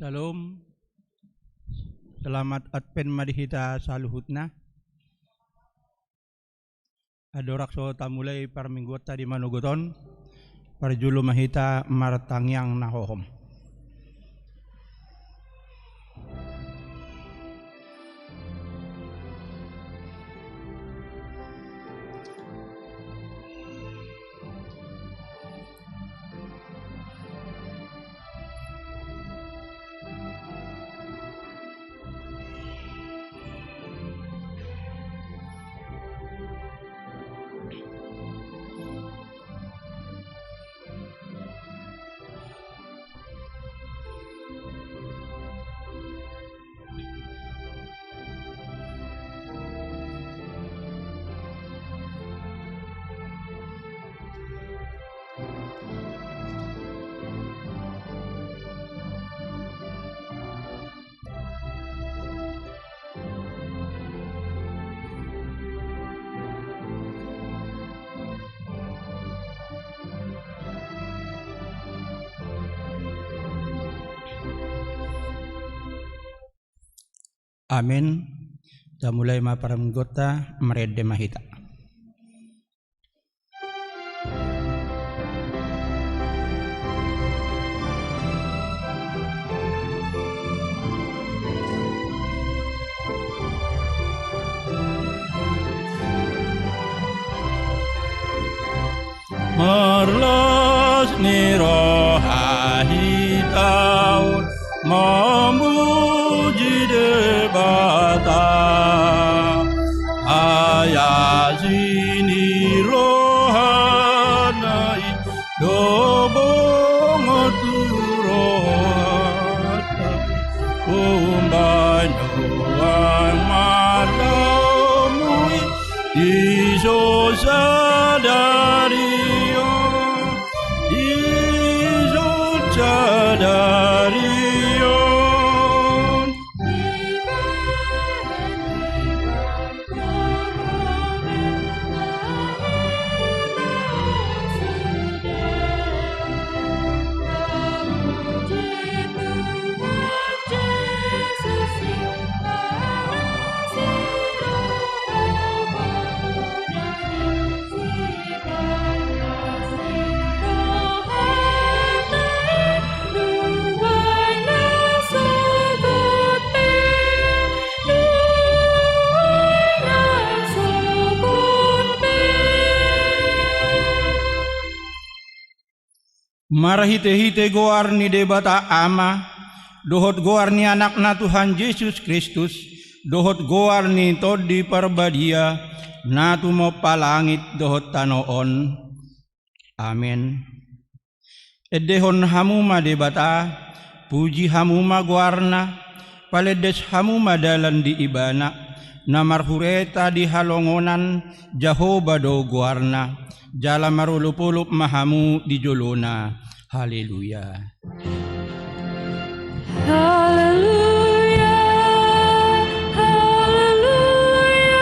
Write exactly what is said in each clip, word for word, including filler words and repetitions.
Syalom. Selamat Advent ma di hita saluhutna. Andorang so tamulai parmingguonta di manogot on, parjolo ma hita martangiang na hohom. Amen. Tamulai ma parmingguonta, marende ma hita. Marlas ni roha hita on mamuji Debata. Ai asi ni rohana i do bongot tu rohanta. Umbahen nuaeng ma laomu i, ison sadari on, ison sadari on. Marhitehite goar ni Debata Ama, dohot goar ni Anakna Tuhan Jesus Kristus, dohot goar ni Tondi Parbadia, na tumompa langit dohot tano on. Amen. Endehon hamu ma Debata, puji hamu ma goarna, palendes hamu ma dalan di Ibana, na marhureta di halongonan, Jahowa do goarna, jala marolopolop ma hamu di jolona. Haleluya. Haleluya, haleluya,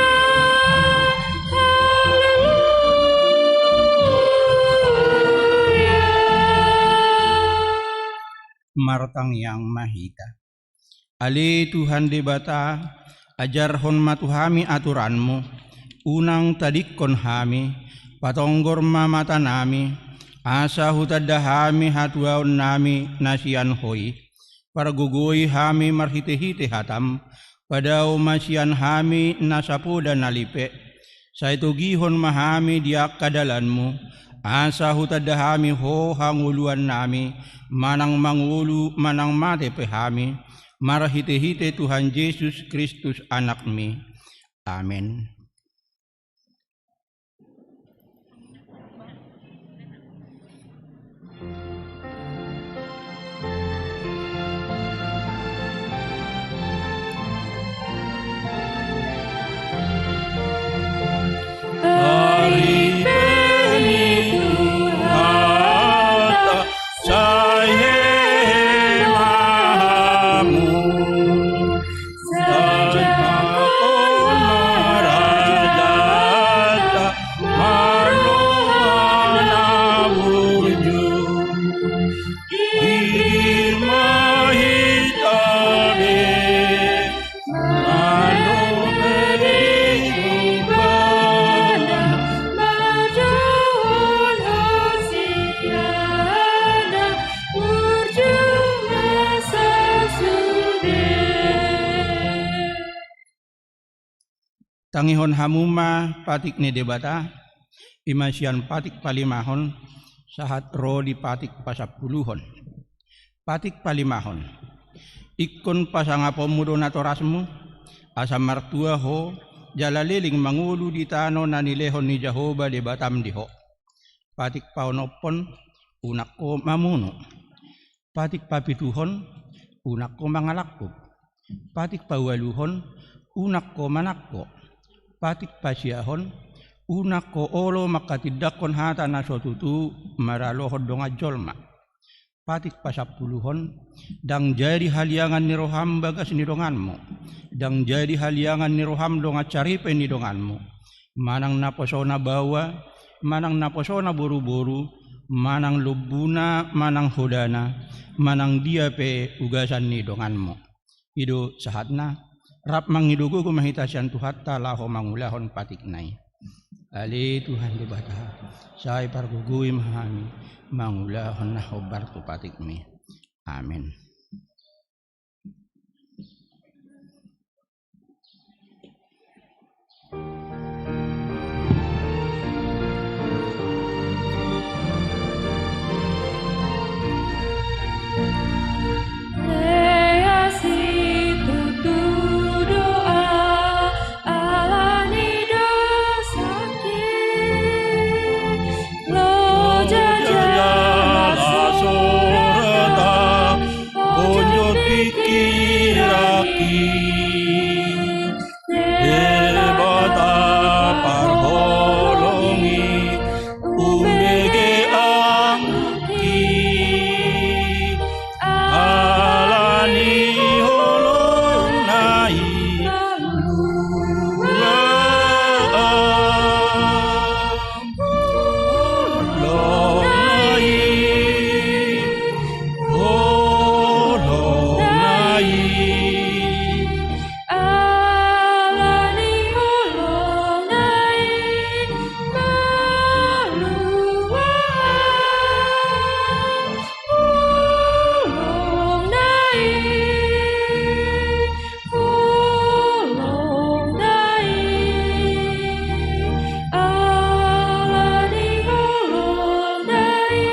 haleluya. Martangiang ma hita. Ale Tuhan Debata, ajarhon ma tu hami aturanmu, unang tadingkon hami, patonggor ma matanami, asa hutanda hami hatuaonnami na sian Ho i. Pargogoi hami marhitehite hatam, padao ma sian hami na sapoda na lipe, sai togihon ma hami di angka dalanmu, asa hutanda hami Ho hangoluannami, manang mangolu manang mate pe hami, marhitehite Tuhan Jesus Kristus Anakmi. Amen. Ari pe ni Tuhanta, sai hehe ma hamu. Sai manghorhon ma rajanta, marroha na burju. Gigir ma hita Tangihon hamu ma patik ni Debata, i ma sian patik palimahon, sahat ro di patik pasampuluhon. Patik palimahon. Ingkon pasangaponmu do natorasmu, asa martua ho, jala leleng mangolu di tano na nilehon ni Jahowa Debatam di ho. Patik paonomhon, unang ho mamunu. Patik papituhon, unang ho mangalangkup. Patik paualuhon, unang ho manangko. Patik pasiahon, unang ho olo manghatindanghon hata na so tutu maralohon dongan jolma. Patik pasampuluhon, ndang jadi haliangan ni roham bagas ni donganmu, ndang jadi haliangan ni roham dongan saripe ni donganmu, manang naposona baoa, manang naposona boruboru, manang lombuna, manang holana, manang dia pe ugasan ni donganmu. I do sahatna, rap mangido gogo ma hita sian Tuhanta laho mangulahon patikna i. Ale Tuhan Debata, sai pargogoi ma hami mangulahon na hombar tu patikmi. Amen. Debata parholongi, umbege anggi, ala ni holongna i, holongna i, holongna i. Ala ni holongna i, holongna i, holongna i, ala ni holongna i,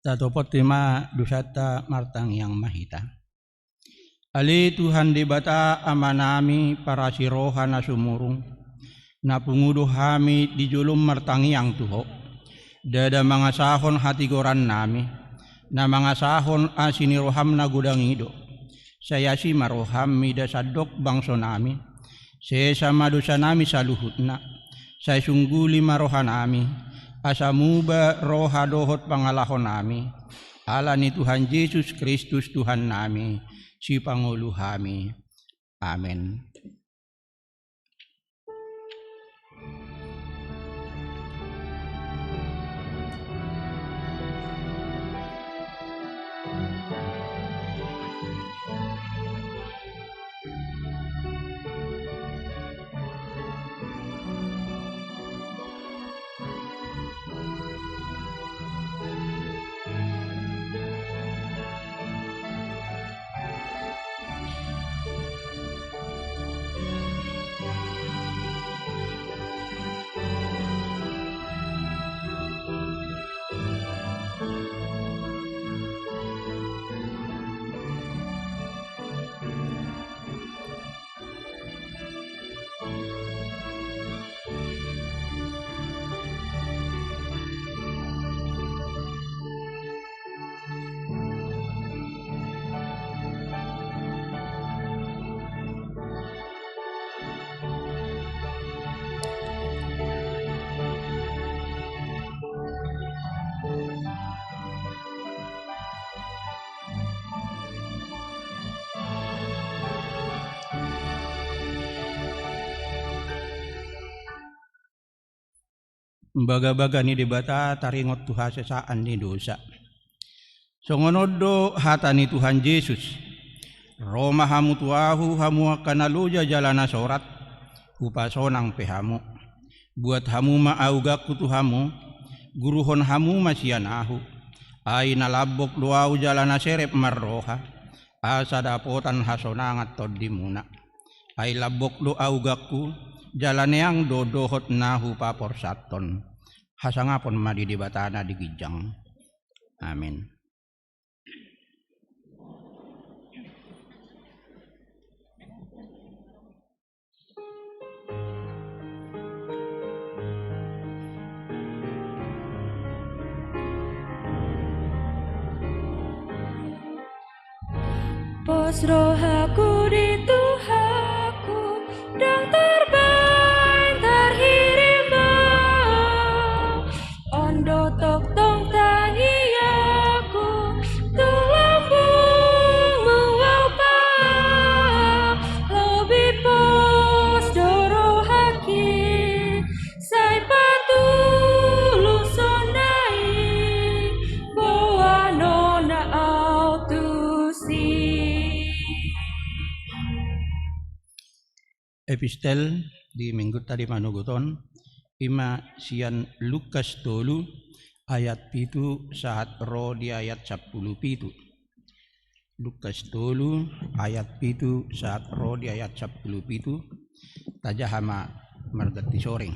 Tatopoti ma dosanta, martangiang ma hita. Ale Tuhan Debata Amanami parasi roha na sumurung, na pungu do hami di jolom martangiang tu Ho. Ndada mangasahon hatigorannami, na mangasahon asi ni roham na godang i do. Sai asi ma roham mida sandok bangsonami, sesa ma dosanami saluhutna, sai sungguli ma rohanami, asa muba roha dohot pangalahonami, ala ni Tuhan Jesus Kristus Tuhannami, Sipangolu hami. Amen. Bagabaga ni Debata taringot tu hasesaan ni dosa. Songon on do hata ni Tuhan Jesus: Ro ma hamu tu Ahu, hamu angka na loja jala na sorat, Hupasonang pe hamu. Buat hamu ma auganku tu hamu, guruhon hamu ma sian Ahu. Ai na lambok do Ahu jala na serep marroha, asa dapotan hasonangan tondimuna. Ai lambok do auganku, jala neang do dohot na Hupaporsathon. Hasangapon ma di Debata na di ginjang. Amin. Pos rohaku di Tuhanku, ndang tarbaen tarhirim Au. On do tongtong tangiangku, tu lambungmu Au paah. Lobi pos do rohangki, sai patulushon na i, boanonna Au tusi. Epistel di minggunta di manogot on, i ma sian Lukas tolu ayat pitu sahat ro di ayat sampulu pitu. Lukas tolu ayat pitu sahat ro di ayat sampulu pitu. Tajaha ma marganti soring.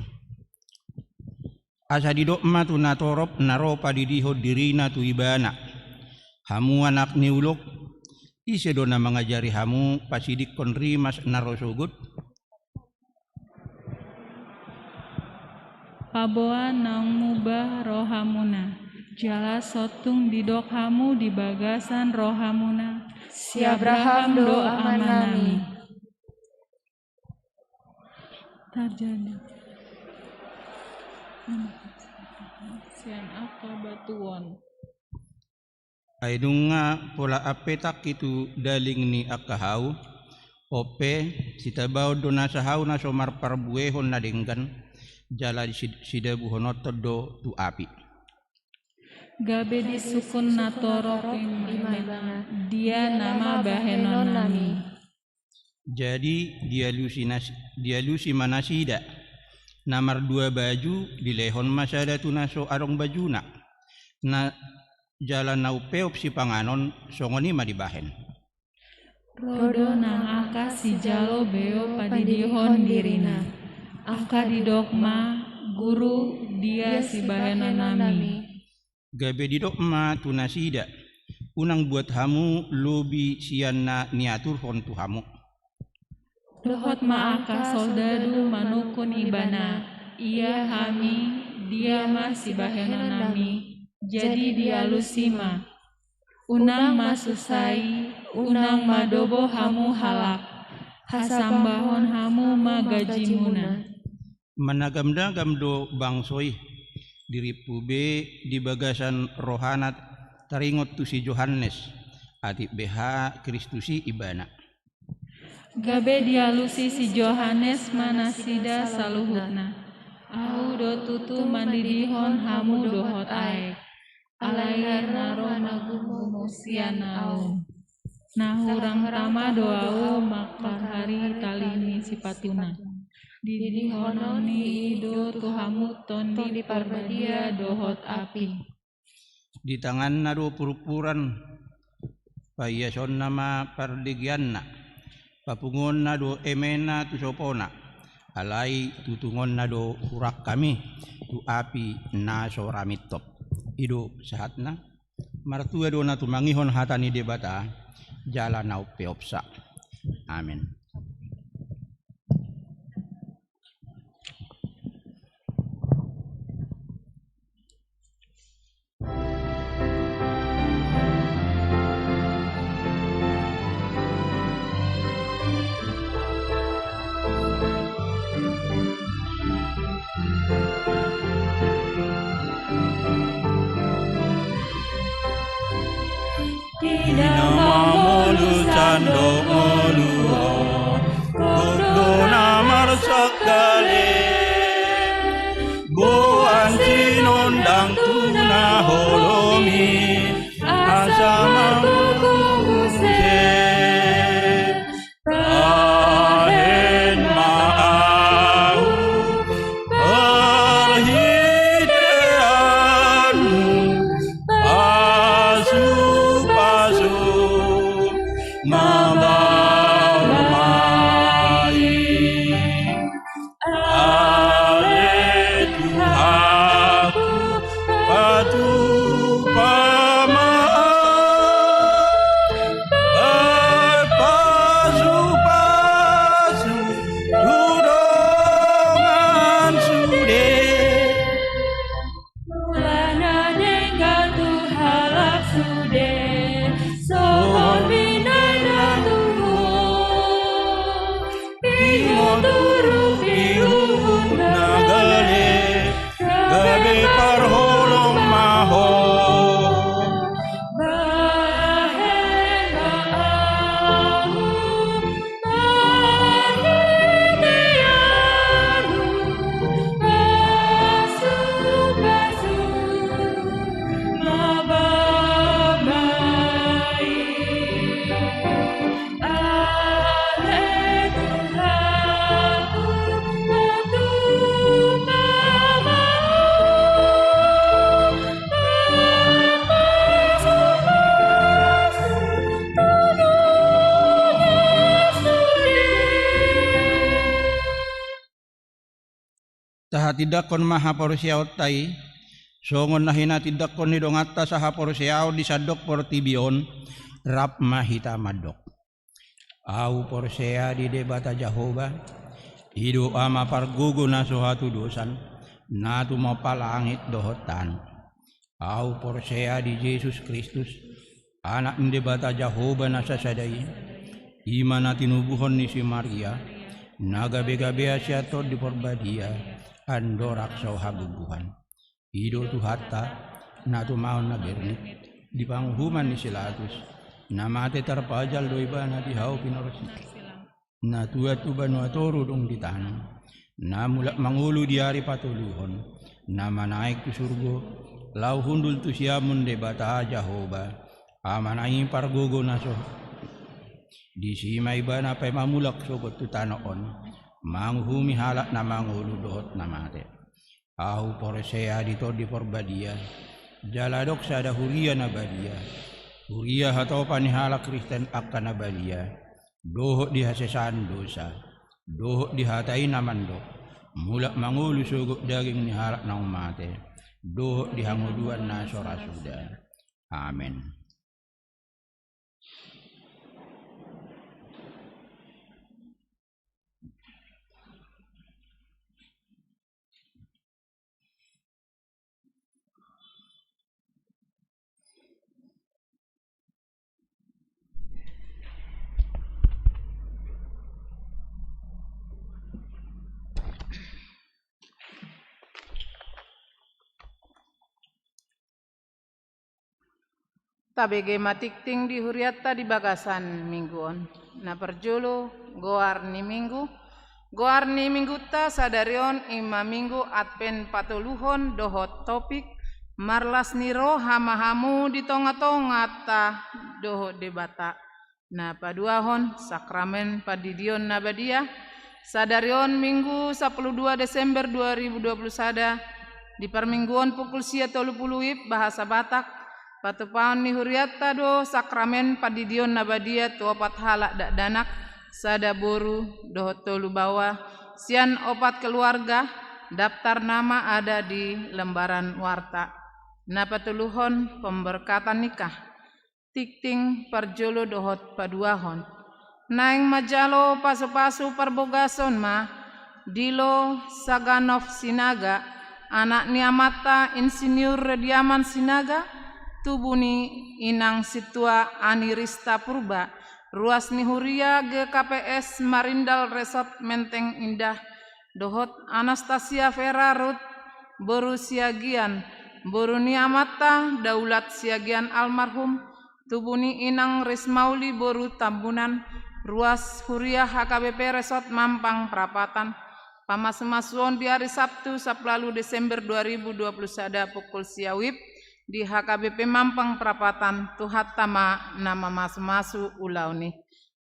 Asa didok ma tu natorop na ro padidihon dirina tu ibana: Hamu anak ni ulok, ise do na mangajari hamu pasidikkon rimas na ro sogot? Paboa naung mubah rohamuna, jala so tung didok hamu di bagasan rohamuna: Si Abraham do amanami. Tarjadi. Sian angka batuon. Ai nunga pola ampe tangki tu daling ni angka hau, on pe, sitabaon do nasa hau na so marparbuehon na denggan, jala di sid-, sidabuhononhon do tu api. Gabe disungkun natorop i ma ibana: Dia nama bahenonnami? Jadi dialusi nas-, dialusi ma nasida. Na mardua baju dilehon ma sada tu na so adong bajuna. Na jala na umpeop sipanganon, songon i ma dibahen. Ro do nang angka sijalo beo padidihon dirina. Angka didok ma: Guru, dia sibahenonnami? Gabe didok ma tu nasida: Unang buat hamu lobi sian na niaturhon tu hamu. Dohot ma angka soldadu manungkun ibana: Ia hami, dia ma sibahenonnami? Jadi dialusi ma: Unang ma susai, unang ma dobo hamu halak. Hasambahon hamu ma gajimuna. Managamnagam do bangso i, dirimpu be di bagasan rohana taringot tu si Johannes, atik beha Kristus i ibana. Gabe dialusi si Johannes ma nasida saluhutna: Ahu do tutu mandidihon hamu dohot aek. Alai na ro ma gumu sian ahu. Na hurang tama do ahu mangkarhari tali ni sipatuna. Didihononni i do tu hamu Tondi Parbadia dohot api. Di tanganna do purpuran, paiasonna ma pardegeanna, papunguonna do emena tu sopona, alai tutungonna do hurangkami tu api na so ramintop. I do sahatna. Martua do na tumangihon hata ni Debata, jala na umpeopsa. Amin. Di na mangolu sandok ngolu on, gok do na marsangkalen. Boan Tahen ma ahu parhiteanmu, pasupasu ma baoa i. Ale Tuhanku, patupa ma ahu, pasupasu tu dongan sude. Mula na denggan tu halak sude, songon binahen na tu ho. Ingot turpuk ni uhum na gale, gabe parholong ma ho. Bahen ma ahu parhiteanmu, pasupasu ma baoa i. Ale Tuhanku, patupa ma ahu, pasupasu tu dongan sude. Tahatindangkon ma haporseaonta i, songon na hinatindangkon ni donganta sahaporseaon di sandok portibi on, rap ma hita mandok. Ahu porsea di Debata Jahowa, i do Ama pargogo na so hatudosan, na tumompa langit dohot tano. Ahu porsea di Jesus Kristus, Anak ni Debata Jahowa na sasada i, i ma na tinubuhon ni si Maria, na gabegabean sian Tondi Porbadia, andorang so habubuhan. I do Tuhanta, na tumaon na bernit, di panguhuman ni si Latus, na mate tarpajal do ibana di hau pinorsik. Na tuat tu banua toru dung ditanom, na mulak mangolu di ari patoluhon, na manaek tu surgo, laho hundul tu siamun Debata Jahowa, Amana i pargogo na so. Disi ma ibana paima mulak sogot tu tano on, manguhumi halak na mangolu dohot na mate. Ahu porsea di Tondi Porbadia, jala adong sada huria na badia, huria hatopan ni halak Kristen angka na badia, dohot di hasesaan dosa, dohot di hata i na mandok, mulak mangolu sogot daging ni halak naung mate, dohot di hangoluan na so ra suda. Amen. Tabege ma tingting di hurianta di bagasan minggu on. Na parjolo, goar ni minggu. Goar ni minggunta sadari on i ma Minggu Advent patoluhon dohot topik, marlas ni roha ma hamu di tongatonganta dohot Debata. Na paduahon, sakramen pandidion na badia. Sadari on Minggu sampulu dua Desember dua ribu dua pulu sada, di parmingguon pukul sia tolu pulu WIB bahasa Batak, patupaon ni hurianta do sakramen pandidion na badia tu opat halak dakdanak, sada boru dohot tolu baoa, sian opat keluarga, daftar nama ada di lembaran warta. Na patoluhon, pemberkatan nikah. Tingting parjolo dohot paduahon. Naeng manjalo pasupasu parbogason ma, Dilo Saganov Sinaga, anak ni amanta Insinyur Rediaman Sinaga, tubu ni inang sintua Ani Rista Purba, ruas ni huria G K P S Marindal Resort Menteng Indah, dohot Anastasia Vera Ruth, boru Siagian, boru ni amanta Daulat Siagian almarhum, tubu ni inang Rismauli boru Tambunan, ruas huria H K B P Resort Mampang Prapatan, pamasumasuon di ari Sabtu sampulu ualu Desember dua ribu dua pulu sada pukul sia WIB, di H K B P Mampang Prapatan, Tuhanta ma na mamasumasu ulaon i.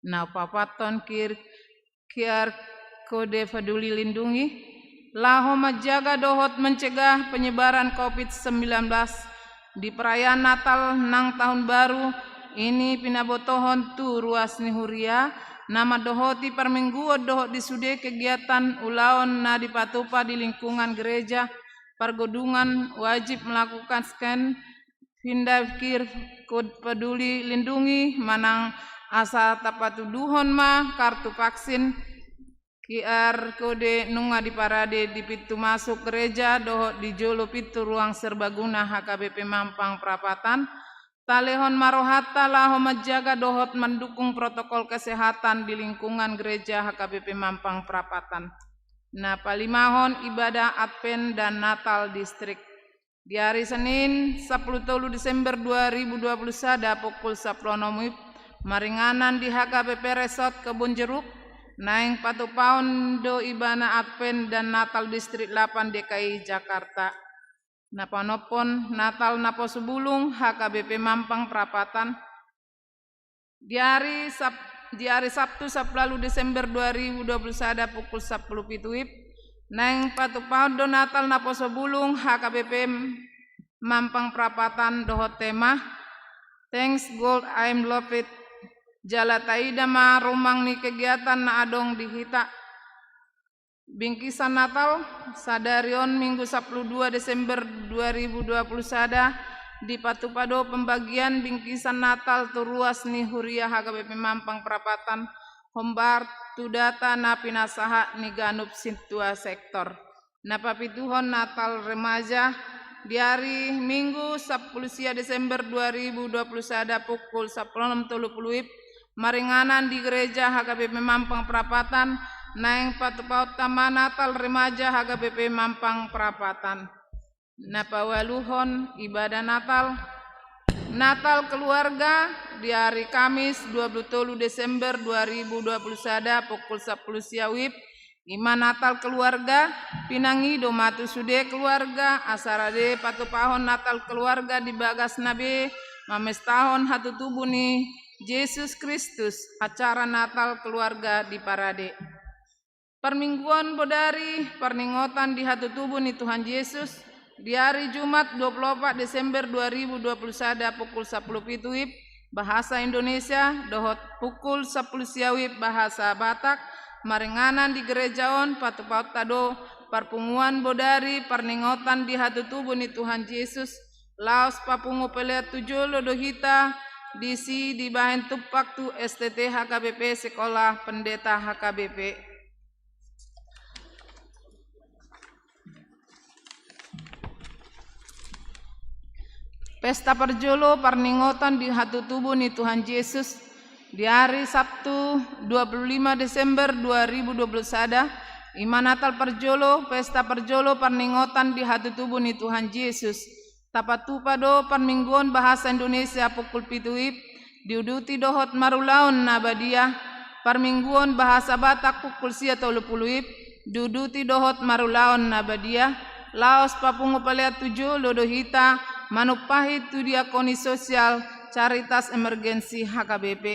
Na hupapathon QR, QR Kode Peduli Lindungi, laho manjaga dohot mencegah penyebaran covid sembilan belas di perayaan Natal nang Tahun Baru, ini pinabotohon tu ruas ni huria, na mandohoti parmingguon dohot di sude kegiatan ulaon na dipatupa di lingkungan gereja, pargodungan wajib melakukan scan pindai QR Kode Peduli Lindungi manang asa tapatuduhon ma kartu vaksin, QR Kode nunga diparade di pintu masuk gereja dohot di jolo pintu ruang serbaguna H K B P Mampang Prapatan, talehon ma rohanta laho manjaga dohot mandukung protokol kesehatan di lingkungan gereja H K B P Mampang Prapatan. Na palimahon, ibadah Advent dan Natal Distrik. Di ari Senin, sampulu tolu Desember dua ribu dua puluh sada, pukul sampulu onom WIB, maringanan di H K B P Resort Kebon Jeruk, naeng patupaon do ibana Advent dan Natal Distrik delapan D K I Jakarta. Na panophon, Natal Naposobulung H K B P Mampang Prapatan. Di ari Sab-, di ari Sabtu, sampulu ualu Desember dua ribu dua puluh sada, pukul sampulu pitu WIB, naeng patupaon do Natal Naposobulung H K B P Mampang Prapatan dohot tema Thanks God I'm Loved. Jala taida ma rumang ni kegiatan na adong di hita. Bingkisan Natal. Sadari on, Minggu sampulu dua Desember dua ribu dua puluh sada, dipatupa do pembagian bingkisan Natal tu ruas ni huria H K B P Mampang Prapatan, hombar tu data na pinasahat ni ganup sintua sektor. Na papituhon, Natal Remaja. Di ari Minggu sampulu sia Desember dua ribu dua puluh sada, pukul sampulu onom tolu pulu WIB, maringanan di gereja H K B P Mampang Prapatan, naeng patupaonta ma Natal Remaja H K B P Mampang Prapatan. Na paualuhon, ibadah Natal. Natal Keluarga. Di ari Kamis dua puluh tolu Desember dua ribu dua puluh sada, pukul sampulu sia WIB, i ma Natal Keluarga. Pinangido ma tu sude keluarga asa rade patupahon Natal Keluarga di bagasna be, mamestahon hatutubu ni Jesus Kristus. Acara Natal Keluarga diparade. Parmingguon bodari, parningotan di hatutubu ni Tuhan Jesus. Di ari Jumat dua puluh opat Desember dua ribu dua puluh sada, pukul sampulu pitu WIB, bahasa Indonesia, dohot pukul sampulu sia WIB, bahasa Batak, maringanan di gereja on, patupaonta do parpunguan bodari parningotan di hatutubu ni Tuhan Jesus, laos papungu pelean tu jolo do hita, disi dibahen tumpak tu S T T H K B P, Sekolah Pendeta H K B P. Pesta parjolo parningotan di hatutubu ni Tuhan Jesus. Di ari Sabtu dua puluh lima Desember dua ribu dua puluh sada, i ma Natal parjolo, pesta parjolo parningotan di hatutubu ni Tuhan Jesus. Tapatupa do parmingguon bahasa Indonesia pukul pitu WIB, diuduti dohot marulaon na badia. Parmingguon bahasa Batak pukul sia tolu pulu WIB, diuduti dohot marulaon na badia. Laos papungu pelean tu jolo do hita, manumpahi tu diakoni sosial Caritas Emergensi H K B P.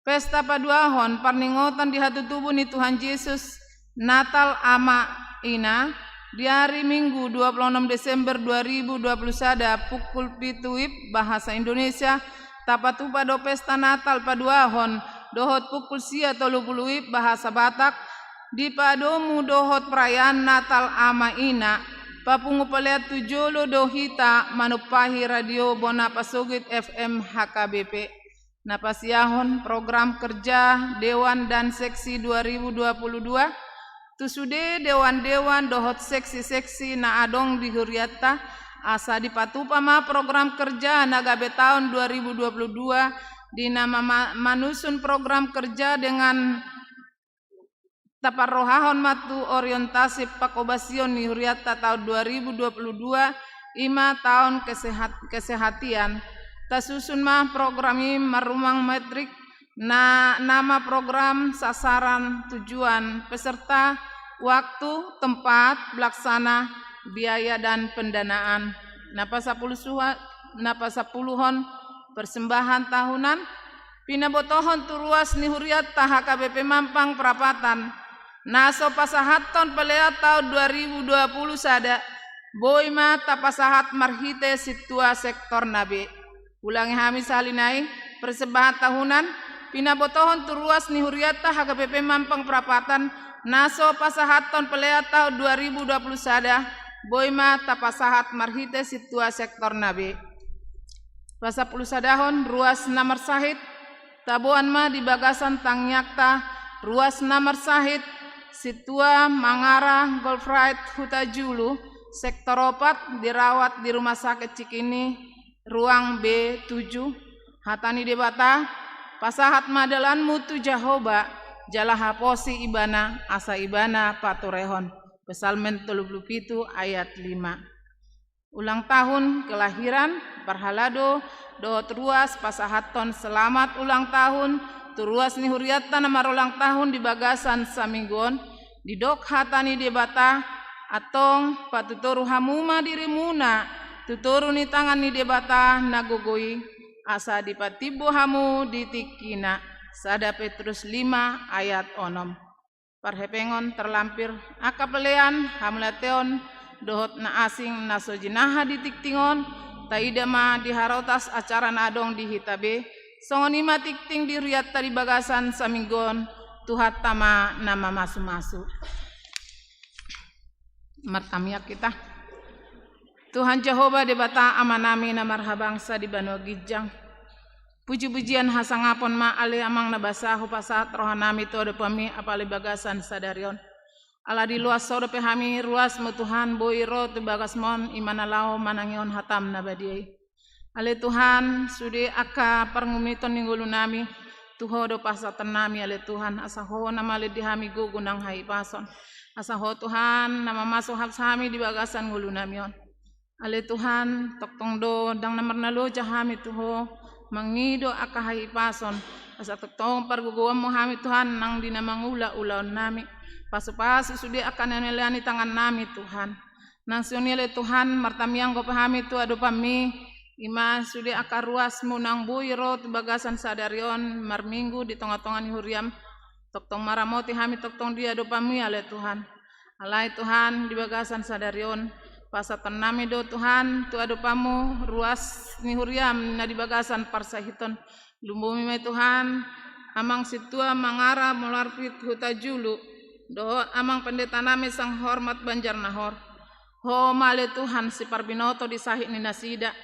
Pesta paduahon parningotan di hatutubu ni Tuhan Jesus, Natal Ama Ina. Di ari Minggu dua puluh onom Desember dua ribu dua puluh sada, pukul pitu WIB, bahasa Indonesia, tapatupa do pesta Natal paduahon, dohot pukul sia tolu pulu WIB, bahasa Batak, dipadomu dohot perayaan Natal Ama Ina. Papungu pelean tu jolo do hita, manumpahi Radio Bona Pasogit F M H K B P. Na pasiahon program kerja Dewan dan Seksi dua ribu dua puluh dua, tu sude dewan-dewan dohot seksi-seksi na adong di hurianta, asa dipatupa ma program kerja na gabe taon dua ribu dua puluh dua, di na ma-, ma-, manusun program kerja dengan taparrohahon ma tu orientasi pangkobasion ni hurianta taon dua ribu dua puluh dua, i ma taon kesehat-, kesehatian. Tasusun ma program i marrumang metrik na, nama program, sasaran, tujuan, peserta, waktu, tempat, pelaksana, biaya, dan pendanaan. Na pasampulu suha-, na pasampuluhon, persembahan tahunan, pinabotohon tu ruas ni hurianta H K B P Mampang Prapatan, na so pasahathon pelean taon dua ribu dua puluh sada, boi ma tapasahat marhite sintua sektorna be. Ulangi hami sahali nai, persembahan tahunan, pinabotohon tu ruas ni hurianta H K B P Mampang Prapatan, na so pasahathon pelean taon dua ribu dua puluh sada, boi ma tapasahat marhite sintua sektorna be. Pasampulusadahon ruas na marsahit, taboan ma di bagasan tangiangta, ruas na marsahit, sintua Mangara Goldfried Hutajulu, sektor opat, dirawat di rumah sakit Cikini, ruang B tujuh, hata ni Debata, pasahat ma dalanmu tu Jahowa, jala haposi ibana, asa ibana paturehon. Psalmen tolu puluh pitu ayat lima. Ulang tahun kelahiran, parhalado, dohot ruas pasahathon selamat ulang tahun, tu ruas ni hurianta na marulang tahun di bagasan saminggu on, didok hata ni Debata, antong patutoru hamu ma dirimuna, tu toru ni tangan ni Debata na gogo i, asa dipatimbo hamu di tingkina, sada Petrus lima ayat onom. Parhepengon terlampir, angka pelean, hamauliateon, dohot na asing, na so jinaha di tingting on, taida ma di harotas acara na adong di hita be, songon i ma tingting di hurianta di bagasan saminggu on, Tuhanta ma na mamasumasu. Martamiang hita. Tuhan Jahowa Debata Amanami na marhabangsa di banua ginjang. Pujipujian hasangapon ma ale Amang na basa hupasahat rohanami tu adopanmi apala di bagasan sadari on. Ala diloas Ho dope hami, ruasmu Tuhan boi ro tu bagasmon, i ma na laho manangihon hataM na badia i. Ale Tuhan, sude angka parngumiton ni ngolunami, tu Ho do pasahatonnami ale Tuhan, asa Ho na malendi hami gogo nang hahipason. Asa Ho Tuhan, na mamasu hami di bagasan ngolunami on. Ale Tuhan, tongtong do ndang na marnaloja hami tu Ho, mangido angka hahipason, asa tongtong pargogoonmu hami Tuhan, nang di na mangula ulaonnami. Pasupasu sude angka na nialean ni tangannami Tuhan. Nang songon i ale Tuhan, martamiang dope hami tu adopanmi, i ma sude angka ruasmu nang boi ro tu bagasan sadari on, marminggu di tongatonga ni huriaM. Tongtong maramoti hami tongtong di adopanmi ale Tuhan. Alai Tuhan, di bagasan sadari on, pasahatonnami do Tuhan, tu adopanmu, ruas ni huriaM na di bagasan parsahiton. Lumobi ma i Tuhan, Amang Sintua Mangara Goldfried Hutajulu, dohot Amang Pendetanami Sanghormat Banjarnahor. Ho ma ale Tuhan siparbinoto di sahit ni nasida.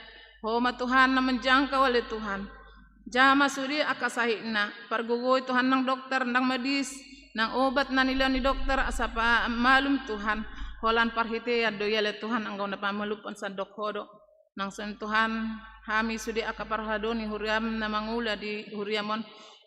Ho ma Tuhan na manjangkau ale Tuhan. Jama sude angka sahitna, pargogoi Tuhan nang dokter, nang medis, nang obat na nilehon ni dokter, asa pamalum Tuhan. Holan parhitean do i ale Tuhan, anggo na pamalumhon sandok Ho do. Nang songon i Tuhan, hami sude angka parhalado ni huriaM na mangula di huriaM on,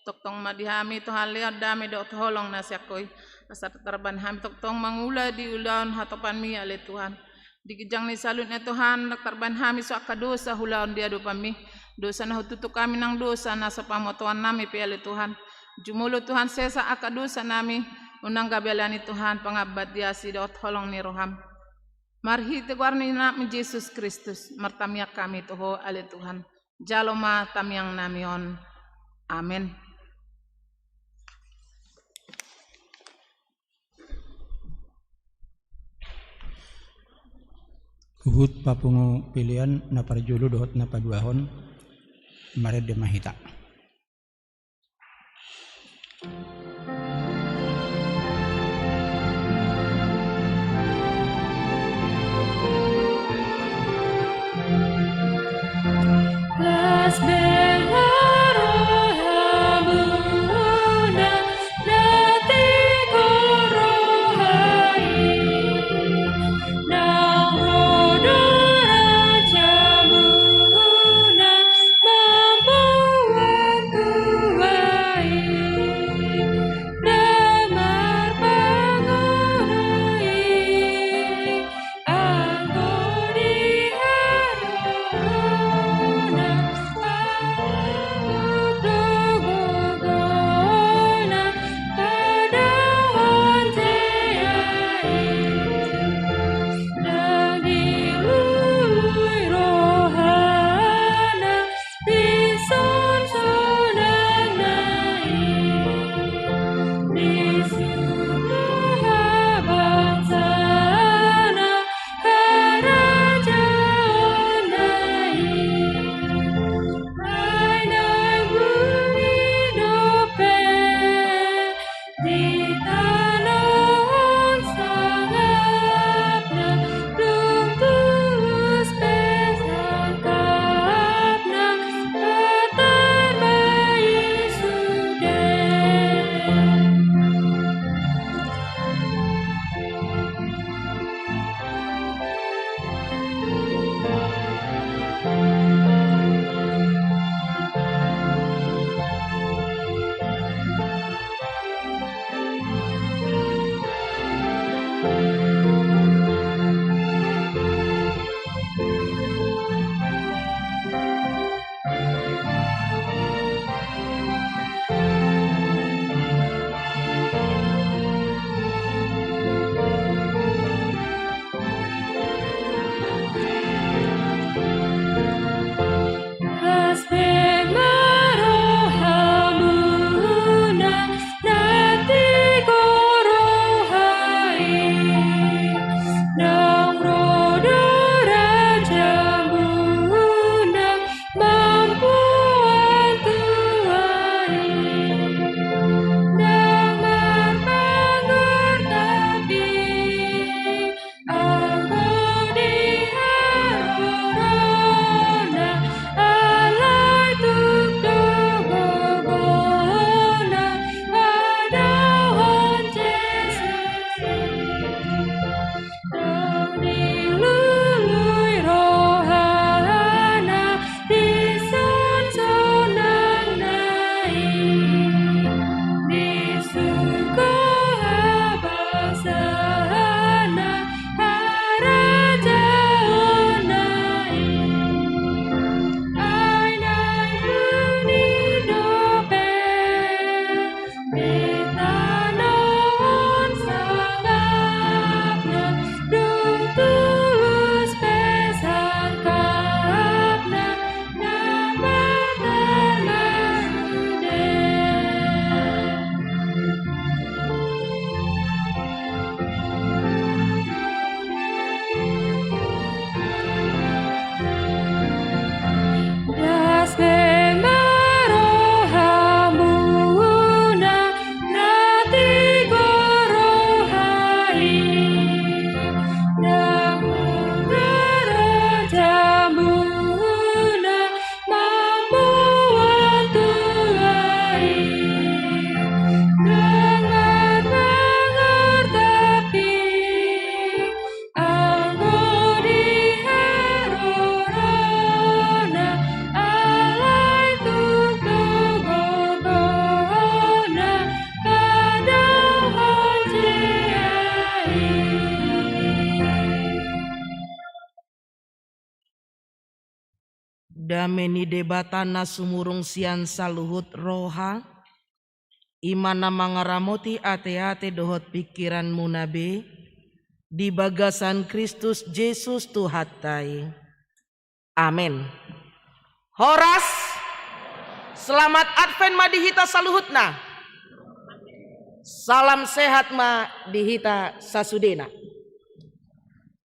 tongtong ma di hami Tuhan lehon dame dohot holong na sian Ho i. Asa tarbahen hami tongtong mangula di ulaon hatopanmi ale Tuhan. Di ginjang ni saluhutna Tuhan, ndang tarbahen hami so angka dosa huulahon di adopanmi. Dosa na hututu hami nang dosa na so pamotoannami pe ale Tuhan. Jumolo Tuhan sesa angka dosanami, unang gabe alani Tuhan pangambat di asi dohot holong ni rohaM. Marhite goar ni AnakMi Jesus Kristus, martamiang hami tu Ho ale Tuhan. Jalo ma tamiangnami on. Amen. Huhut papungu pelean na parjolo dohot na paduahon, marende ma hita. Namun raja muna mambuat tuai, dengar-dengar tapi anggo di herorona, alai tutu goarna kadang hatiai. Dame ni Debata na sumurung sian saluhut roha, i ma na mangaramoti ateate dohot pingkiranmuna be, di bagasan Kristus Jesus Tuhanta i. Amen. Horas. Selamat Advent ma di hita saluhutna. Salam sehat ma di hita sasudena.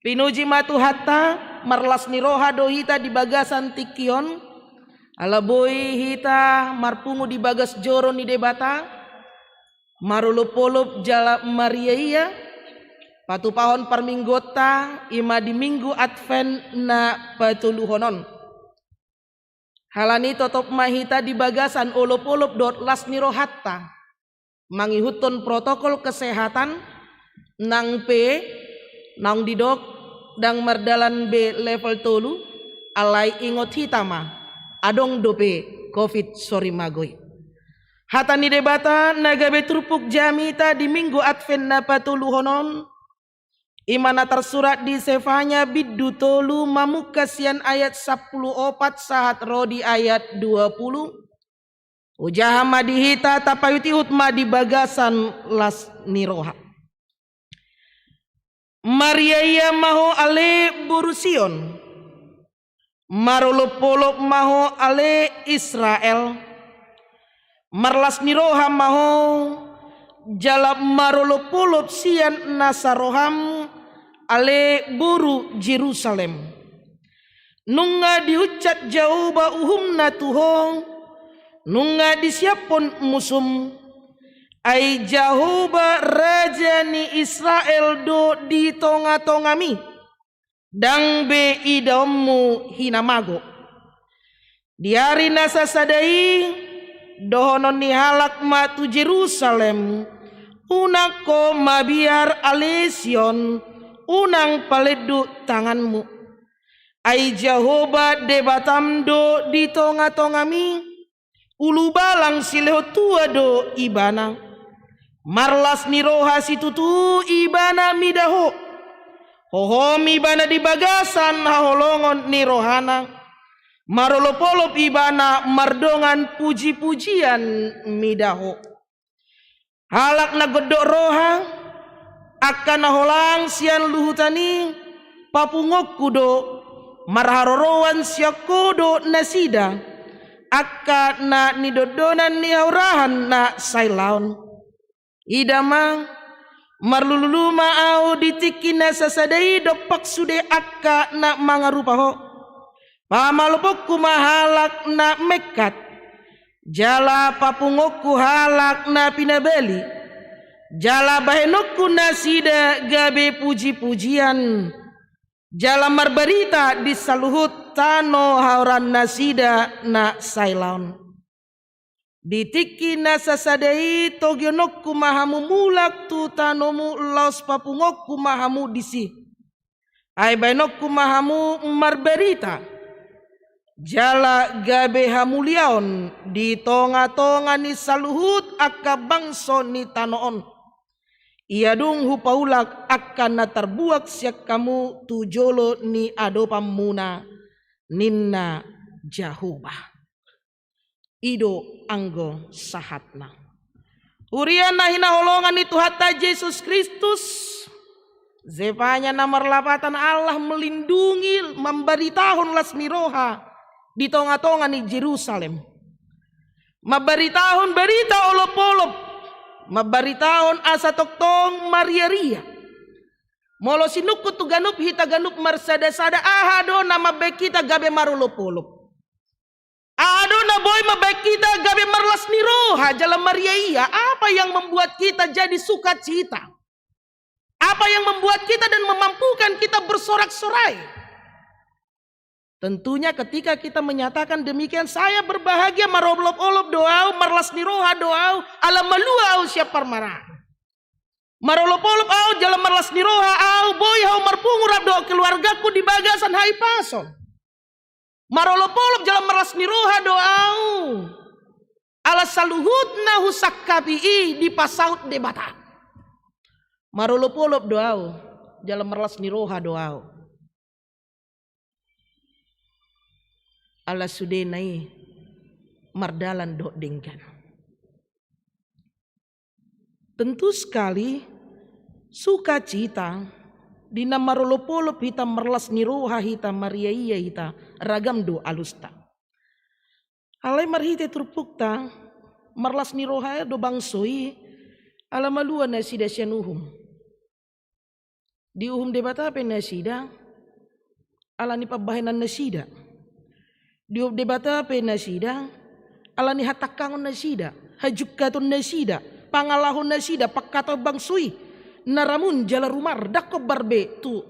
Pinuji ma Tuhanta, marlas ni roha do hita di bagasan tingki on, ala boi hita marpungu di bagas joro ni Debata, marolopolop jala mariaia, patupahon parmingguonta, i ma di Minggu Advent na patoluhon on. Halani totop ma hita di bagasan olopolop dohot las ni rohanta, mangihuthon protokol kesehatan, nang pe naung didok ndang mardalan be level tolu, alai ingot hita ma, adong dope covid sorimago i. Hata ni Debata na gabe turpuk jamita di Minggu Advent na patoluhon on, i ma na tarsurat di Sefanya bindu tolu mamungka sian ayat sampulu opat sahat ro di ayat dua pulu. Hujaha ma di hita, tapaihutihut ma di bagasan las ni roha. Mariaia ma ho ale boru Sion. Marolopolop ma ho ale Israel. Marlas ni roha ma ho jala marolopolop sian nasa roham ale boru Jerusalem. Nunga diuncap Jahowa uhumna tu ho, nunga disiaphon musum. Ai Jahowa raja ni Israel do di tongatongami, ndang be idaonmu hinamago. Di ari na sasada i, dohonon ni halak ma tu Jerusalem, unang ho mabiar ale Sion, unang palenduk tanganmu. Ai Jahowa Debatam do di tongatongami, ulubalang silehon tua do ibana. Marlas ni roha situtu ibana mida ho. Hohom ibana di bagasan haholongon ni rohana. Marolopolop ibana mardongan pujipujian mida ho. Halak na gondok roha, angka na holang sian luhutan i, papunguonku do, marharoroan sian ho do nasida, angka na nidondonan ni haurahan na sailaon. Ida ma, marlululu ma ahu di tingki na sasada i dompak sude angka na mangarupa ho. Pamaloponku ma halak na mengkat, jala papunguonku halak na pinabali, jala bahenonku nasida gabe pujipujian, jala marbarita di saluhut tano haoran nasida na sailaon. Di tingki na sasada i togihononku ma hamu mulak tu tanomu laos papunguonku ma hamu disi. Ai baenonku ma hamu marbarita, jala gabe hamuliaon di tongatonga ni saluhut angka bangso ni tano on. Ia dung hupaulak angka na tarbuang sian hamu tu jolo ni adopanmuna, ninna Jahowa. I do anggo sahatna. Huria na hinaholongan ni Tuhanta Jesus Kristus, Zefanya na marlapatan Allah melindungi, mambaritahon las ni roha di tongatonga ni Jerusalem. Mambaritahon barita olopolop, mambaritahon asa tongtong mariaria. Molo sinungkun tu ganup hita ganup marsadasada, aha do na mambaen hita gabe marolopolop? Aha do na boi mambaen hita gabe marlas ni roha jala mariaia? Apa yang membuat kita jadi sukacita? Apa yang membuat kita dan memampukan kita bersorak-sorai? Tentunya ketika kita menyatakan demikian, "Saya berbahagia, marolop-olop do au, marlas ni roha do au, ala malua au sian parmaraan. Marolop-olop au jala marlas ni roha au, boi au marpungu rap dohot keluargaku di bagasan hahipason. Marolop-olop jala marlas ni roha do au, ala saluhutna husangkapi i dipasaut Debata. Marolop-olop do au jala marlas ni roha do au, ala sudena i mardalan dohot denggan." Tentu sekali, sukacita di na marolop-olop hita, marlas ni roha hita, mariaia hita, ragam do alusta. Alai marhite turpukta, marlas ni roha do bangso i ala malua nasida sian uhum. Diuhum Debata pe nasida ala ni pambahenan nasida. Diuhum Debata pe nasida ala ni hatangkangon nasida, hajungkaton nasida, pangalaho nasida, pangkataion bangso i na ramun jala rumar, ndang hombar be tu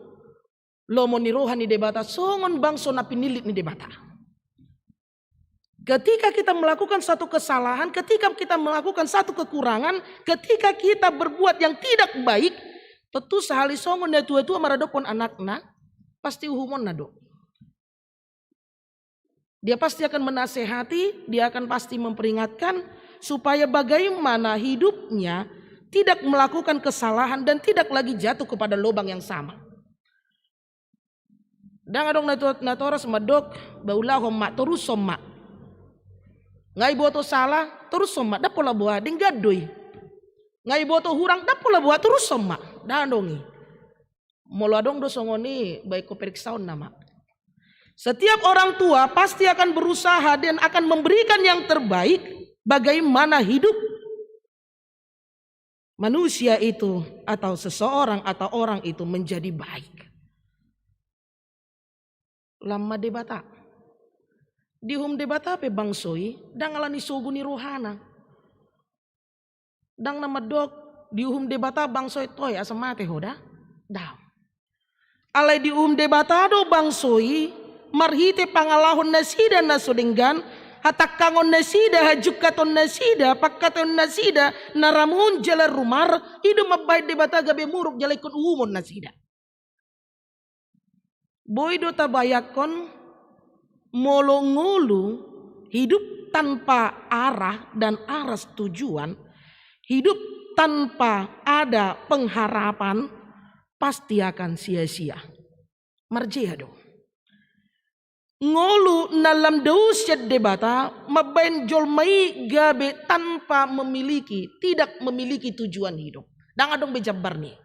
lomo ni roha ni Debata songon bangso na pinillit ni Debata. Ketika kita melakukan satu kesalahan, ketika kita melakukan satu kekurangan, ketika kita berbuat yang tidak baik, tentu sahali songon natua-tua maradophon anakna, pasti uhumonna do. Dia pasti akan menasehati, dia akan pasti memperingatkan supaya bagaimana hidupnya tidak melakukan kesalahan dan tidak lagi jatuh kepada lubang yang sama. Ndang adong natua-, natoras mandok, "Ba ulahon ma, torushon ma." Nga iboto sala, torushon ma, ndang pola boha, denggan do i. Nga iboto hurang, ndang pola boha, torushon ma. Ndang adong i. Molo adong do songon i, baen ho periksaon nama. Setiap orang tua pasti akan berusaha dan akan memberikan yang terbaik bagaimana hidup manusia itu atau seseorang atau orang itu menjadi baik. Lam ma Debata. Diuhum Debata pe bangso i, ndang ala ni sogo ni rohana. Ndang na mandok, diuhum Debata bangso i, toe asa mate ho da. Ndang. Alai diuhum Debata do bangso i, marhite pangalahon nasida na so denggan, hatangkangon nasida, hajungkaton nasida, pangkataion nasida, na ramun jala rumar, i do mambahen Debata gabe muruk jala ingkon uhumon nasida. Boi do tabayangkon, molo ngolu hidup tanpa arah dan aras tujuan, hidup tanpa ada pengharapan, pasti akan sia-sia. Marjea do. Ngolu na lam dao sian Debata mambahen jolma i gabe tanpa memiliki, tidak memiliki tujuan hidup. Ndang adong be jambarna i.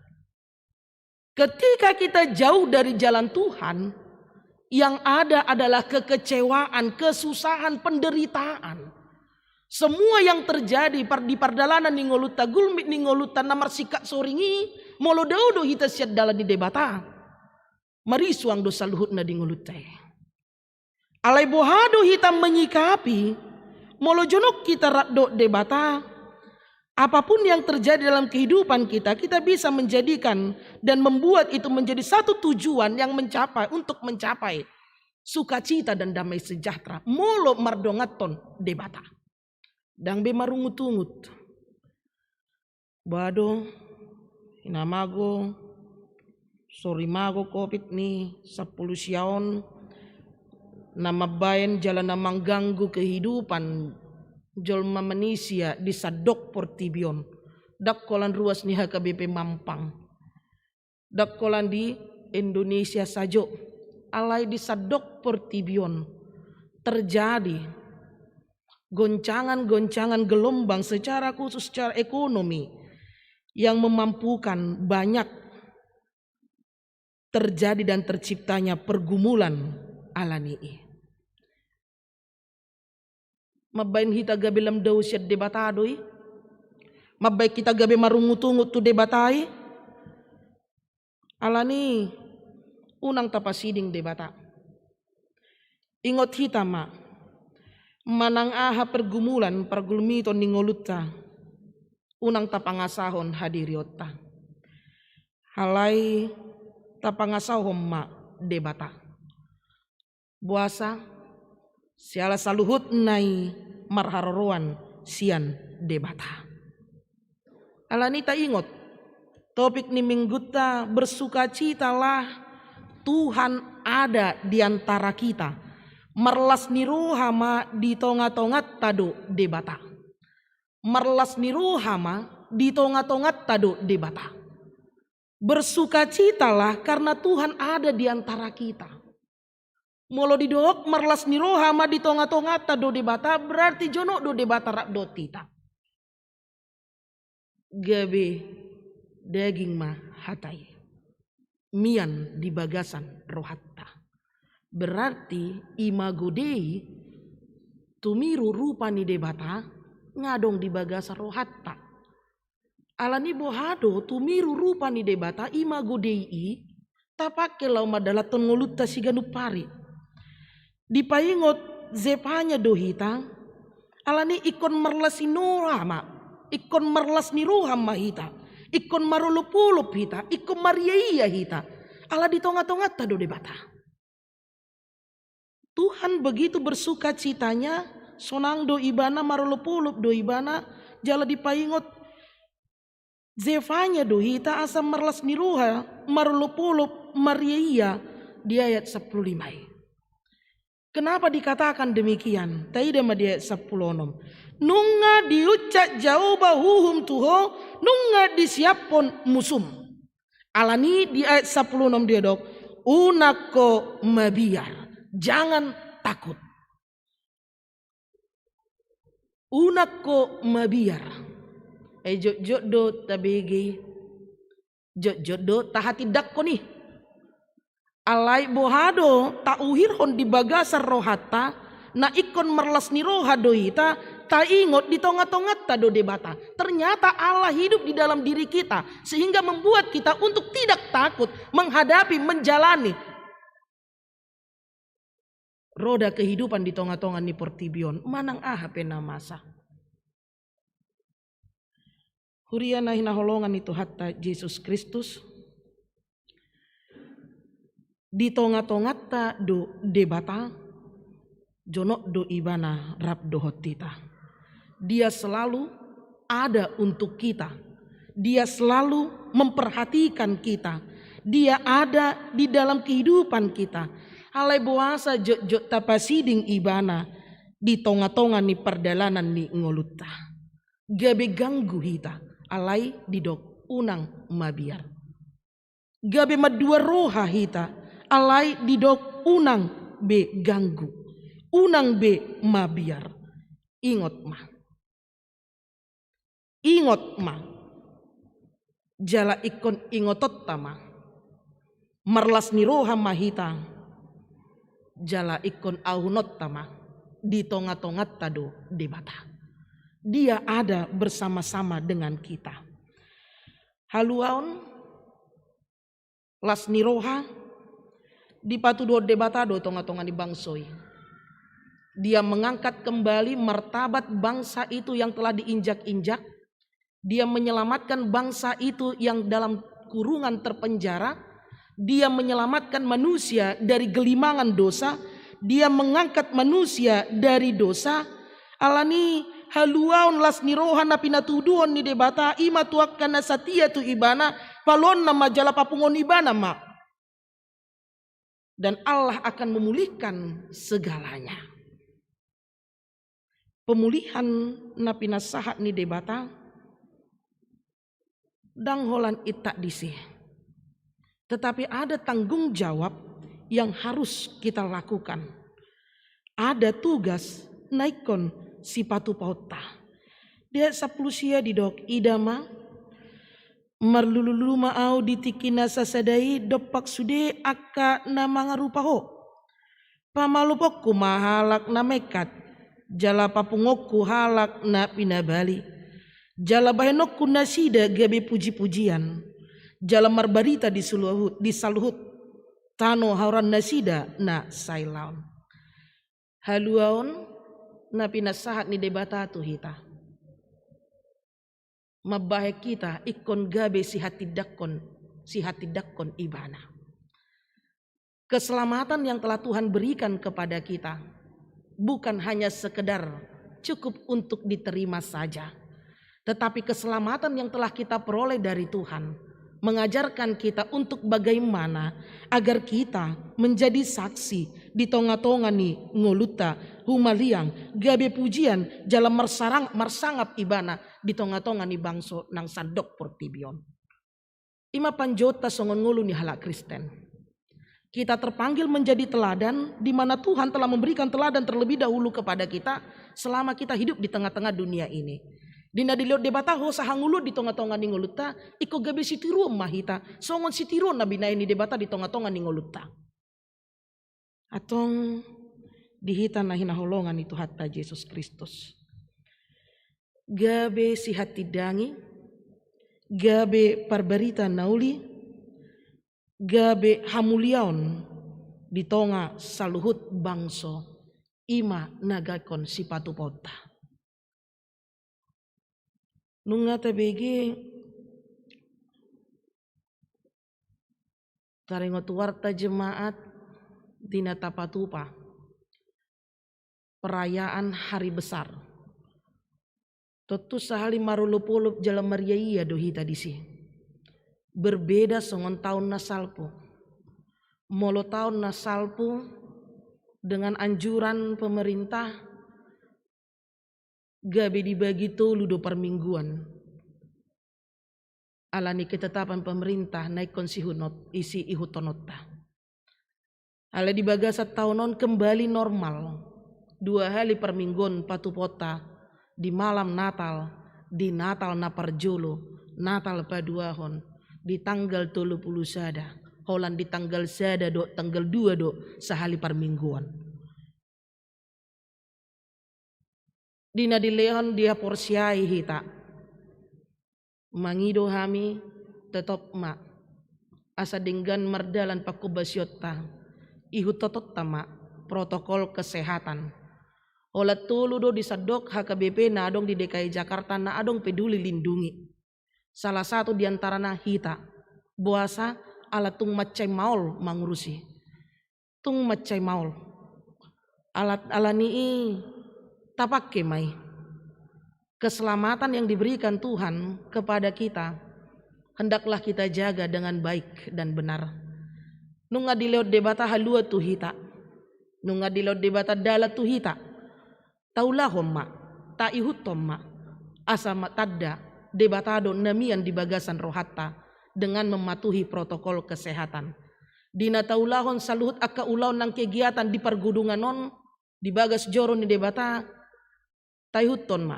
Ketika kita jauh dari jalan Tuhan, yang ada adalah kekecewaan, kesusahan, penderitaan. Semua yang terjadi par-, di pardalanan ni ngolunta, gulmit ni ngolunta na marsingkat soring i, molo dao do hita sian dalan ni Debata, marisuang do saluhutna di ngolunta i. Alai boha do hita menyikapi, molo jonok hita rap dohot Debata, apapun yang terjadi dalam kehidupan kita, kita bisa menjadikan dan membuat itu menjadi satu tujuan yang mencapai, untuk mencapai sukacita dan damai sejahtera, molo mardonganhon Debata. Ndang be marungut-ungut. Ba do, inamago, sorimago covid ni sampulu sia on, na mambahen jala na mangganggu kehidupan jolma manisia di sandok portibi on. Ndang holan ruas ni H K B P Mampang. Ndang holan di Indonesia sajo, alai di sandok portibi on terjadi goncangan-goncangan gelombang secara khusus secara ekonomi yang memampukan banyak terjadi dan terciptanya pergumulan ala ni i. Mambahen hita gabe lam dao sian Debata do i. Mambahen hita gabe marungut-ungut tu Debata i. Ala ni i unang tapasiding Debata. Ingot hita ma, manang aha pergumulan, pargulmiton ni ngolunta, unang tapangasahon hadirionta. Alai tapangasahon ma Debata. Boasa? Siala saluhutna i marharoroan sian Debata. Alani taingot, topik ni minggunta, bersukacitalah, Tuhan ada di antara kita. Marlas ni roha ma di tonga-tonganta do Debata. Marlas ni roha ma di tonga-tonganta do Debata. Bersukacitalah karena Tuhan ada di antara kita. Molo didok marlas ni roha ma di tonga-tonganta do Debata, berarti jonok do Debata rap dohot hita. Gabe daging ma hata i, mian di bagasan rohanta. Berarti imago Dei, tumiru rupa ni Debata, nga adong di bagasan rohanta. Alani boha do tumiru rupa ni Debata, imago Dei i, tapangke laho mandalanhon ngolunta siganup ari. Dipaingot Zefanya do hita, alani ingkon marlas ni roha ma, ingkon marlas ni roha ma hita, ingkon marolop-olop hita, ingkon mariaia hita, ala di tonga-tonganta do Debata. Tuhan begitu bersukacitanya, sonang do Ibana, marolop-olop do Ibana, jala dipaingot Zefanya do hita asa marlas ni roha, marolop-olop, mariaia di ayat sampulu lima i. Kenapa dikatakan demikian? Taida ma di ayat sampulu onom. Nunga diucap Jahowa uhum tu ho, nunga disiaphon musum. Alani di ayat sampulu onom didok, unang ho mabiar, jangan takut. Unang ho mabiar. Ai jotjot do tabege i. Jotjot do tahatindangkon i. Alai boha do tauhirhon di bagasan rohanta, na ingkon marlas ni roha do hita, taingot di tonga-tonganta do Debata. Ternyata Allah hidup di dalam diri kita, sehingga membuat kita untuk tidak takut menghadapi, menjalani roda kehidupan di tonga-tonga ni portibi on, manang aha pe na masa. Huria na hinaholongan ni Tuhanta Jesus Kristus, di tonga-tonganta do Debata, jonok do Ibana rap dohot hita. Dia selalu ada untuk kita. Dia selalu memperhatikan kita. Dia ada di dalam kehidupan kita. Alai boasa jotjot tapasiding Ibana di tonga-tonga ni pardalanan ni ngolunta. Gabe ganggu hita, alai didok unang mabiar. Gabe mandua roha hita, alai didok unang be ganggu, unang be mabiar. Ingot ma. Ingot ma. Jala ingkon ingotonta ma. Marlas ni roha ma hita. Jala ingkon auhononta ma. Di tonga-tonganta do Debata. Dia ada bersama-sama dengan kita. Haluaon, las ni roha, dipatuduhon Debata do tonga-tonga ni bangso i. Dia mengangkat kembali martabat bangsa itu yang telah diinjak-injak. Dia menyelamatkan bangsa itu yang dalam kurungan terpenjara. Dia menyelamatkan manusia dari gelimangan dosa. Dia mengangkat manusia dari dosa. Alani haluaon las ni roha na pinatuduhon ni Debata, i ma tu angka na satia tu Ibana, paloonna ma jala papunguhon Ibana ma. Dan Allah akan memulihkan segalanya. Pemulihan na pinasahat ni Debata, ndang holan intak disi. Tetapi ada tanggung jawab yang harus kita lakukan. Ada tugas na ingkon sipatupaonta. Di ayat sampulu sia didok, ida ma, marlulu-lulu ma ahu di tingki na sasada i dompak sude angka na mangarupa ho. Pamaloponku ma halak na mengkat, jala papunguonku halak na pinabali. Jala bahenonku nasida gabe puji-pujian, jala marbarita di saluhut, di saluhut tano haoran nasida na sailaon. Haluaon na pinasahat ni Debata tu hita. Mambahen hita ingkon gabe sihatindangkon sihatindangkon ibana. Keselamatan yang telah Tuhan berikan kepada kita bukan hanya sekedar cukup untuk diterima saja, tetapi keselamatan yang telah kita peroleh dari Tuhan mengajarkan kita untuk bagaimana agar kita menjadi saksi di tonga-tonga ni ngolunta, humaliang, gabe pujian jala marsarang-, marsangap ibana di tonga-tonga ni bangso nang sandok portibi on. I ma panjouonta songon ngolu ni halak Kristen. Kita terpanggil menjadi teladan, di mana Tuhan telah memberikan teladan terlebih dahulu kepada kita selama kita hidup di tengah-tengah dunia ini. Di na dilehon Debata hosa hangoluan di tonga-tonga ni ngolunta, ingkon gabe sitiruon ma hita, songon sitiruon na binahen ni Debata di tonga-tonga ni ngolunta. Antong di hita na hinaholongan ni Tuhanta Jesus Kristus, gabe sihatindangi, gabe parbarita na uli, gabe hamuliaon di tonga saluhut bangso, i ma na gabekkon sipatupaonta. Nunga tabege taringot tu warta jemaat di na tapatupa perayaan hari besar. Tontu sahali marolopolop jala mariaia do hita disi. Berbeda songon taon na salpu. Molo taon na salpu, dengan anjuran pemerintah, gabe dibagi tolu do parmingguan. Ala ni ketetapan pemerintah na ingkon sihunot-, isi ihuthononta. Alai di bagasan taon on kembali normal. Dua hali parmingguan patupaonta, di malam Natal, di Natal na parjolo, Natal paduahon, di tanggal tolu pulu sada, holan di tanggal sada dohot tanggal dua do sahali parmingguan. Di na dilehon dihaporseai hita, mangido hami, totop ma, asa denggan mardalan panghobasionta, ihuthononta ma protokol kesehatan. Holan tolu do di sandok H K B P na adong di D K I Jakarta na adong Peduli Lindungi. Salah satu di antarana hita. Boasa? Ala tung mansai maol mangurusi. Tung mansai maol. Ala, ala ni i tapangke ma i. Keselamatan yang diberikan Tuhan kepada kita, hendaklah kita jaga dengan baik dan benar. Nunga dilehon Debata haluaon tu hita. Nunga dilehon Debata dalan tu hita. Taulahon ma, taihuthon ma, asa ma tanda Debata do na mian di bagasan rohanta dengan mematuhi protokol kesehatan. Di na taulahon saluhut angka ulaon nang kegiatan di pargudungan on, di bagas joro ni Debata, taihuthon ma.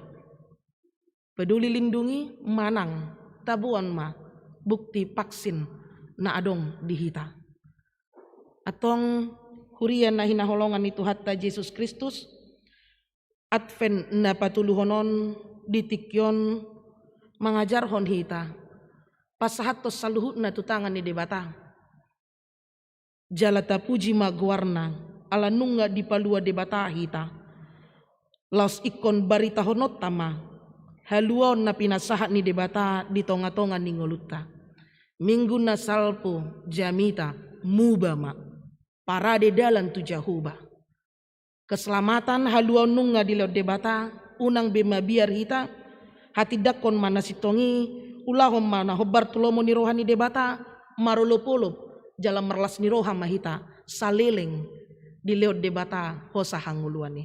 Peduli Lindungi manang taboan ma bukti vaksin na adong di hita. Antong huria na hinaholongan ni Tuhanta Jesus Kristus, Advent na patoluhon on di tingki on mangajarhon hita pasahathon saluhutna tu tangan ni Debata. Jala tapuji ma goarna, ala nunga dipalua Debata hita. Laos ingkon baritahononta ma haluaon na pinasahat ni Debata di tonga-tonga ni ngolunta. Minggu na salpu jamita muba ma, parade dalan tu Jahowa. Keselamatan haluaon nunga dilehon Debata, unang be mabiar hita, hatindangkon ma na sintong i, ulahon ma na hombar tu lomo ni roha ni Debata, marolopolop jala marlas ni roha ma hita, saleleng dilehon Debata hosa hangoluan i.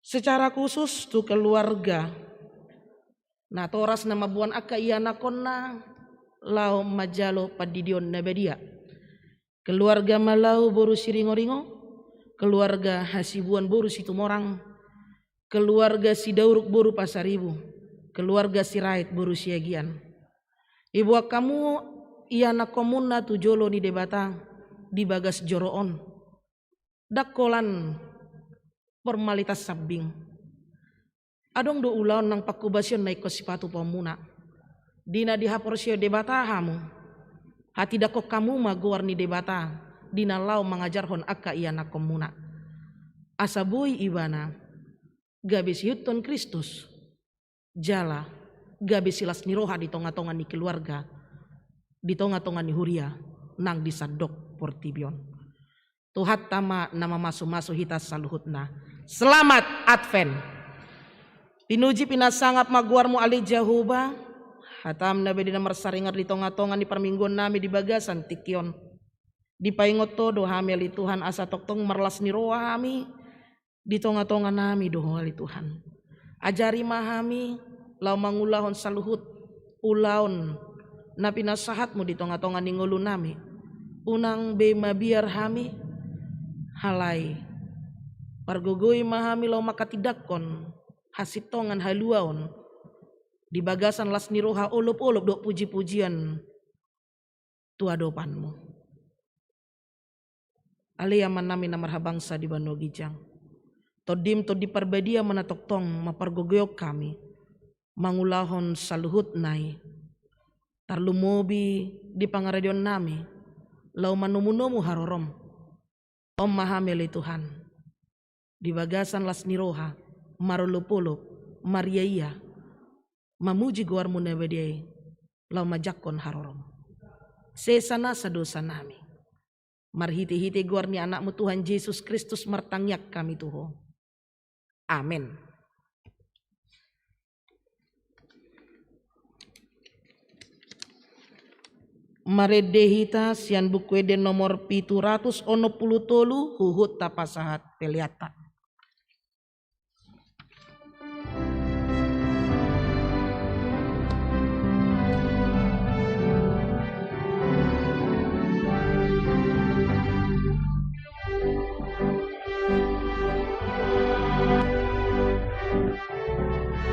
Secara khusus tu keluarga natoras na mamboan angka ianakhonna laho manjalo pandidion na badia. Keluarga Malau boru Siringoringo, keluarga Hasibuan boru Situmorang, keluarga Sidauruk boru Pasaribu, keluarga Sirait boru Siagian. Diboan hamu ianakhonmuna tu jolo ni Debata di bagas joro on. Ndang holan formalitas sambing. Adong do ulaon nang panghobasion na ingkon sipatupaonmuna. Di na dihaporseai Debata hamu, hatindangkon hamu ma goar ni Debata di na laho mangajarhon angka ianakhonmuna. Asa boi ibana gabe siihuthon Kristus, jala gabe silas ni roha di tonga-tonga ni keluarga. di tonga-tonga ni huria nang di sandok portibi on. Tuhanta ma na mamasumasu hita saluhutna. Selamat Advent. Pinuji pinasangap ma goarmu ale Jahowa. Hatam na badia na marsaringar di tonga-tonga ni parmingguonnami di bagasan tingki on. Dipaingot Ho do hami ale Tuhan asa tongtong marlas ni roha hami. Di tonga-tonganami do Ho ale Tuhan. Ajari ma hami laho mangulahon saluhut ulaon na pinasahatmu di tonga-tonga ni ngolunami. Unang be mabiar hami, halai pargogoi ma hami laho manghatindanghon hasintongan haluaon di bagasan las ni roha, olop-olop dohot puji-pujian tu adopanmu. Ale Amanami na marhabangsa di banua ginjang, Tondim Tondi Parbadia ma na tongtong mampargogoihon hami mangulahon saluhutna i, tarlumobi di pangaradeonnami laho manomunomu harorom. On ma hami ale Tuhan, di bagasan las ni roha, marolopolop, mariaia, mamuji goarmu na badia i, laho manjangkon harorom. Sesa nasa dosanami. Marhitehite goar ni Anakmu Tuhan Jesus Kristus martangiang hami tu Ho. Amen. Marende hita sian Buku Ende nomor pitu ratus onom pulu tolu, huhut tapasahat peleanta.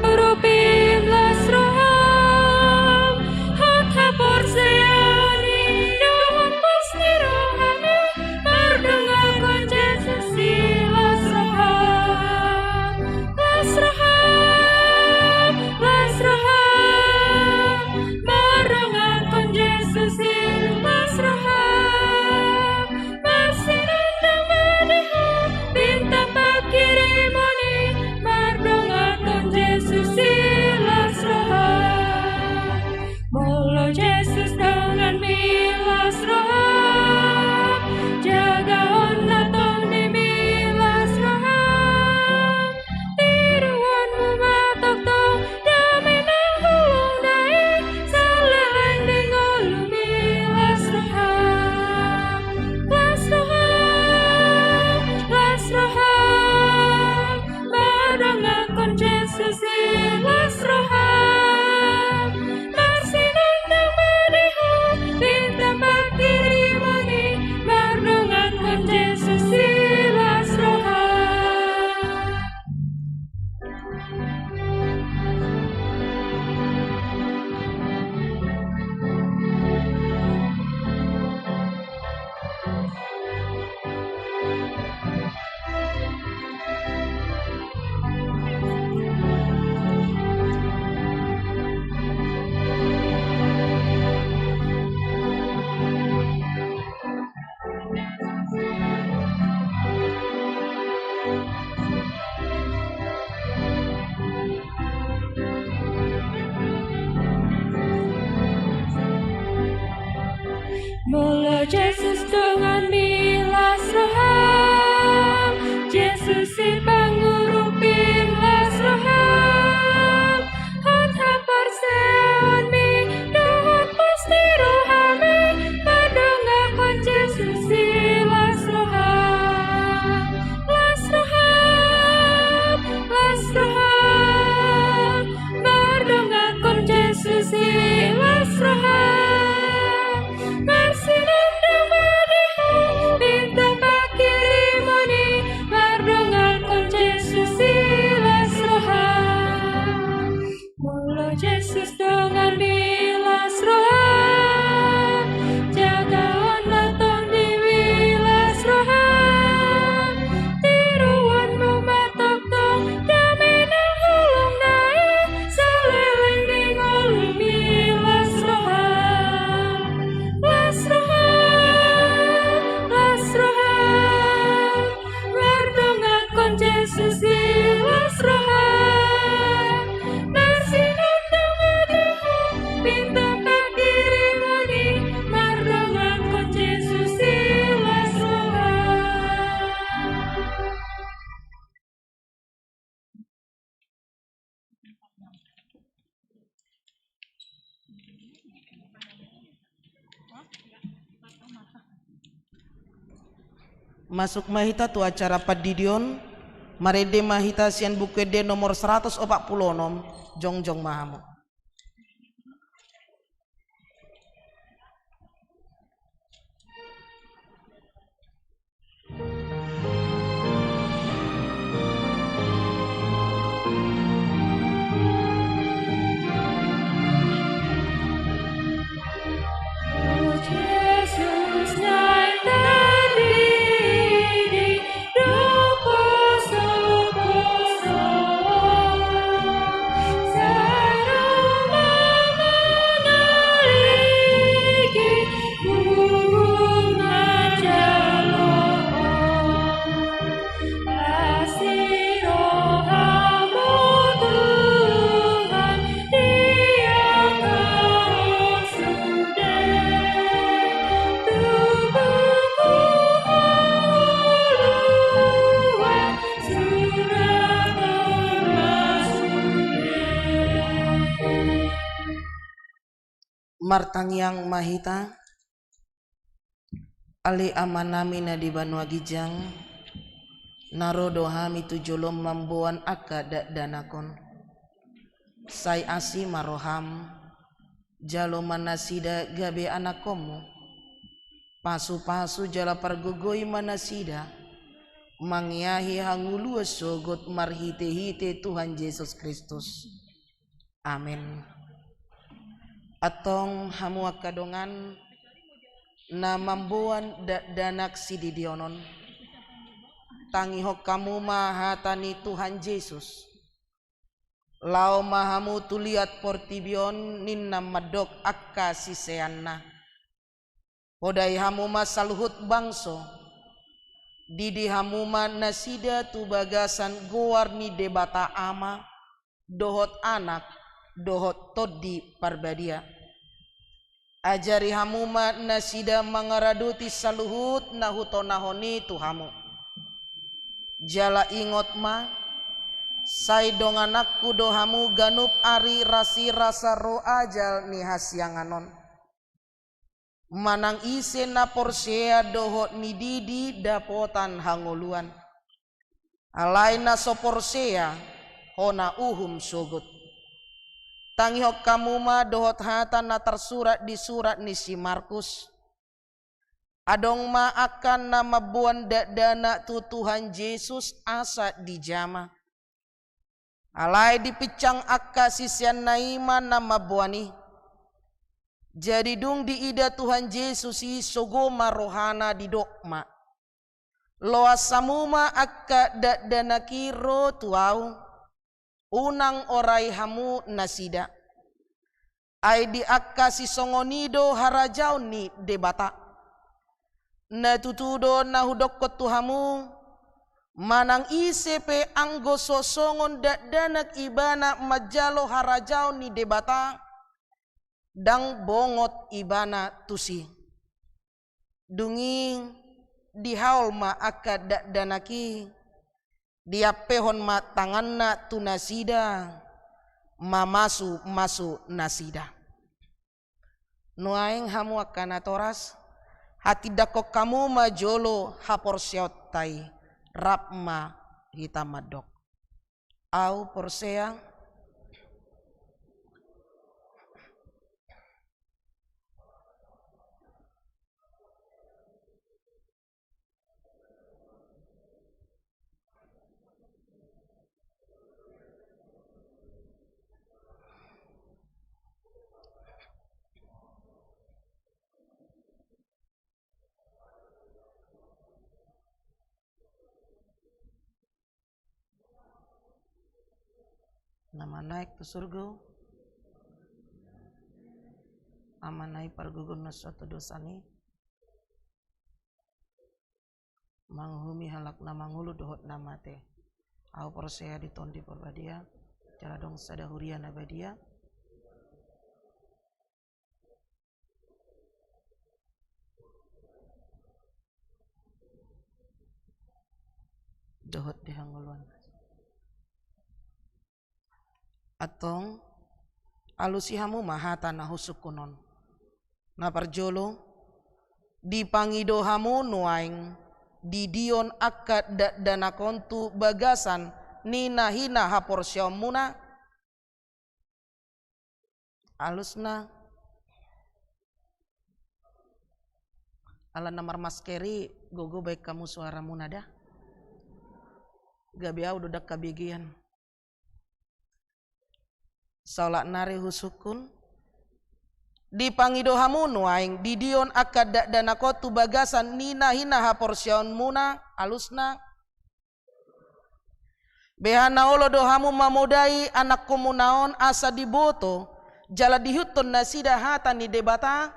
Rupim las roham, hot haporseaon i, dohot pos ni roham i, mardongankon Jesus i las roham. Las roham, las roham, mardongankon Jesus i las roham. Marsinandang ma di ho bintang pangkirimon i, mardongankon Jesus i las roham. Molo Jesus donganmi las roham, jagaon ma tondimi las roham. Tiruonmu ma tongtong dame na holong da i, saleleng di ngolumi las roham. Las roham, las roham, mardongankon Jesus i las roham. Marsinandang ma di ho bintang pangkirimon i, mardongankon Jesus i las roham. Molo Jesus donganmi las roham, Jesus i pangurupim las roham, hot haporseaonmi dohot pos ni rohami, mardongankon Jesus i las roham. Las roham, las roham, mardongankon Jesus i las roham. Marsinandang ma di ho Masuk ma hita tu acara pandidion, marende ma hita sian Buku Ende nomor saratus opat pulu onom, jongjong ma hamu. Martangiang ma hita. Ale Amanami na di banua ginjang, na ro do hami tu jolom mamboan angka dakdanak on. Sai asi ma roham, jalo ma nasida gabe anakkonmu. Pasupasu jala pargogoi ma nasida, mangiahi hangoluan sogot marhitehite Tuhan Jesus Kristus. Amen. Antong hamu angka dongan na mamboan dakdanak sididionon, tangihon hamu ma hata ni Tuhan Jesus. Laho ma hamu tu liat portibi on, ninna mandok angka siseanna. Podai hamu ma saluhut bangso, didi hamu ma nasida tu bagasan goar ni Debata Ama, dohot Anak, dohot Tondi Parbadia. Ajari hamu ma nasida mangaradoti saluhut na hutonahon i tu hamu. Jala ingot ma, sai dongananku do hamu ganup ari rasirasa ro ajal ni hasiangan on. Manang ise na porsea dohot nididi dapotan hangoluan. Alai na so porsea, hona uhum sogot. Tangihon hamu ma dohot hata na tarsurat di surat ni si Markus. Adong ma angka na mamboan dakdanak tu Tuhan Jesus asa dijama. Alai dipinsang angka siseanna i ma na mamboan i. Jadi dung diida Tuhan Jesus i, sogo ma rohana, didok ma: Loas hamu ma angka dakdanak i ro tu ahu, unang orai hamu nasida. Ai di angka sisongon i do harajaon ni Debata. Na tutu do na hudokkon tu hamu, manang ise pe anggo so songon dakdanak ibana manjalo harajaon ni Debata, ndang bongot ibana tusi. Dung i dihaol ma angka dakdanak i, diampehon ma tanganna tu nasida, mamasumasu nasida. Nuaeng hamu angka natoras, hatindangkon hamu ma jolo haporseaonta i, rap ma hita mandok: Ahu porsea. Na manaek tu surgo, Ama nami, pargogoi na so tu dosa nami, manguhumi halak na mangolu dohot na mate. Ahu porsea di Tondi Parbadia, jala adong sada huria na badia. Dohot di hangoluan. Antong, alusi hamu ma hata na husungkun on. Na parjolo, dipangido hamu nuaeng didion angka dakdanak on tu bagasan ni na hinahaporseaonmuna? Alusna, ala na marmasker i gogo baen hamu suaramuna da. Gabe au do ndang habegean. Saolat nari husungkun. Dipangido hamu nuaeng didion angka dakdanak on tu bagasan ni na hinahaporseaonmuna? Alusna, beha na olo do hamu mamodai anakkonmuna on asa diboto jala diihuthon nasida hata ni Debata?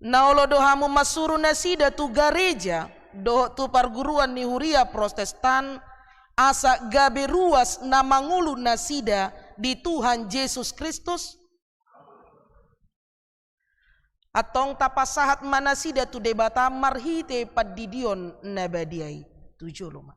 Na olo do hamu mansuru nasida tu gareja dohot tu parguruan ni huria Protestan, asa gabe ruas na mangolu nasida di Tuhan Jesus Kristus? Antong tapasahat ma nasida tu Debata marhite pandidion na badia i. Tu jolo ma.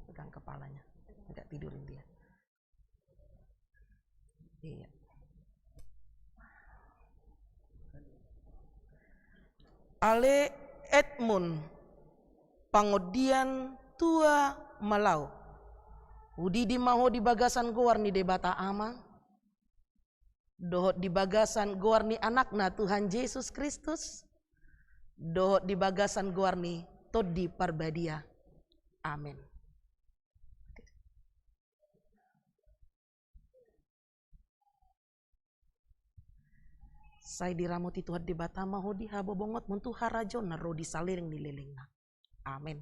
Pegang kepalanya, agak tidurin dia. Iya. Ale Edmund, pangondian tua ma laho. Hudidi ma ho di bagasan goar ni Debata Ama, dohot di bagasan goar ni Anakna Tuhan Jesus Kristus, dohot di bagasan goar ni Tondi Parbadia. Amen. Sai diramoti Tuhan Debata ma ho di habobongot montu harajaonna ro di saleleng ni lelengna. Amen.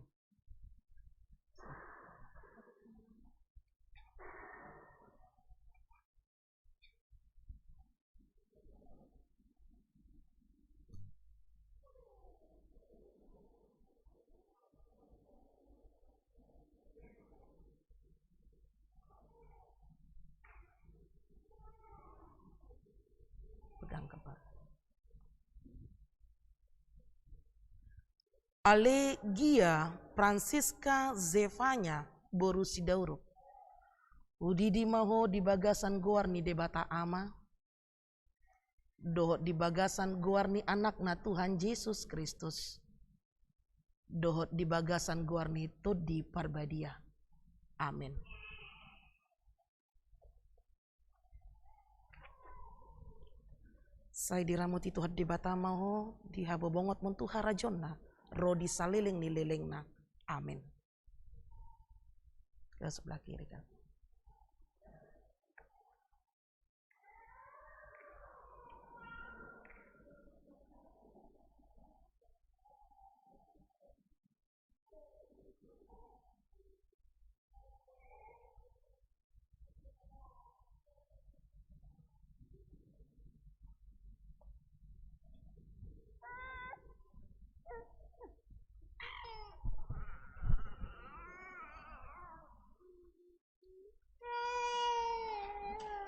Pegang kepala. Ale Gia Francisca Zefanya boru Sidauruk. Hudidi ma ho di bagasan goar ni Debata Ama, dohot di bagasan goar ni Anakna Tuhan Jesus Kristus, dohot di bagasan goar ni Tondi Parbadia. Amen. Sai diramoti Tuhan Debata ma ho di habobongot montu harajaonna ro di saleleng ni lelengna. Amen. Ke sebelah kiri kan.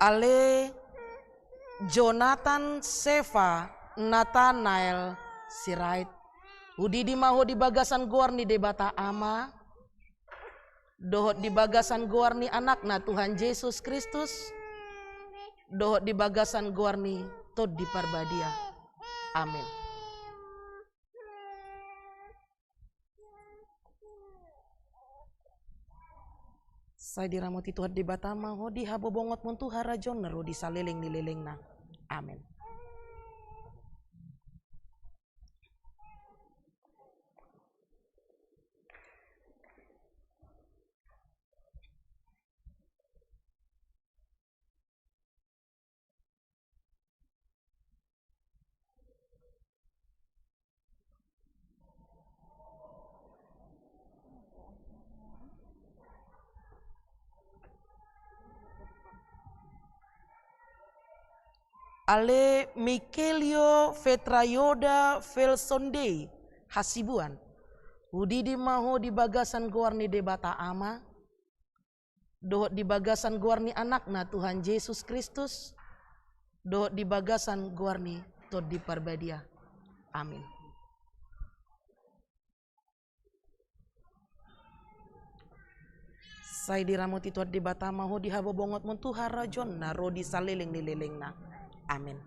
Ale Jonathan Seva Nathanael Sirait, hudidi ma ho di bagasan goar ni Debata Ama, dohot di bagasan goar ni Anakna Tuhan Jesus Kristus, dohot di bagasan goar ni Tondi Parbadia. Amen. Sai diramoti Tuhan Debata ma ho di habobongot montu harajaonna ro di saleleng ni lelengna. Amen. Ale Mikelio Vetrayoda Felsondei Hasibuan, hudidi ma ho di bagasan goar ni Debata Ama, dohot di bagasan goar ni Anakna Tuhan Jesus Kristus, dohot di bagasan goar ni Tondi Parbadia. Amin. Sai diramoti Tuhan Debata ma ho di habobongotmon tu harajaonna ro di saleleng ni lelengna. Amin.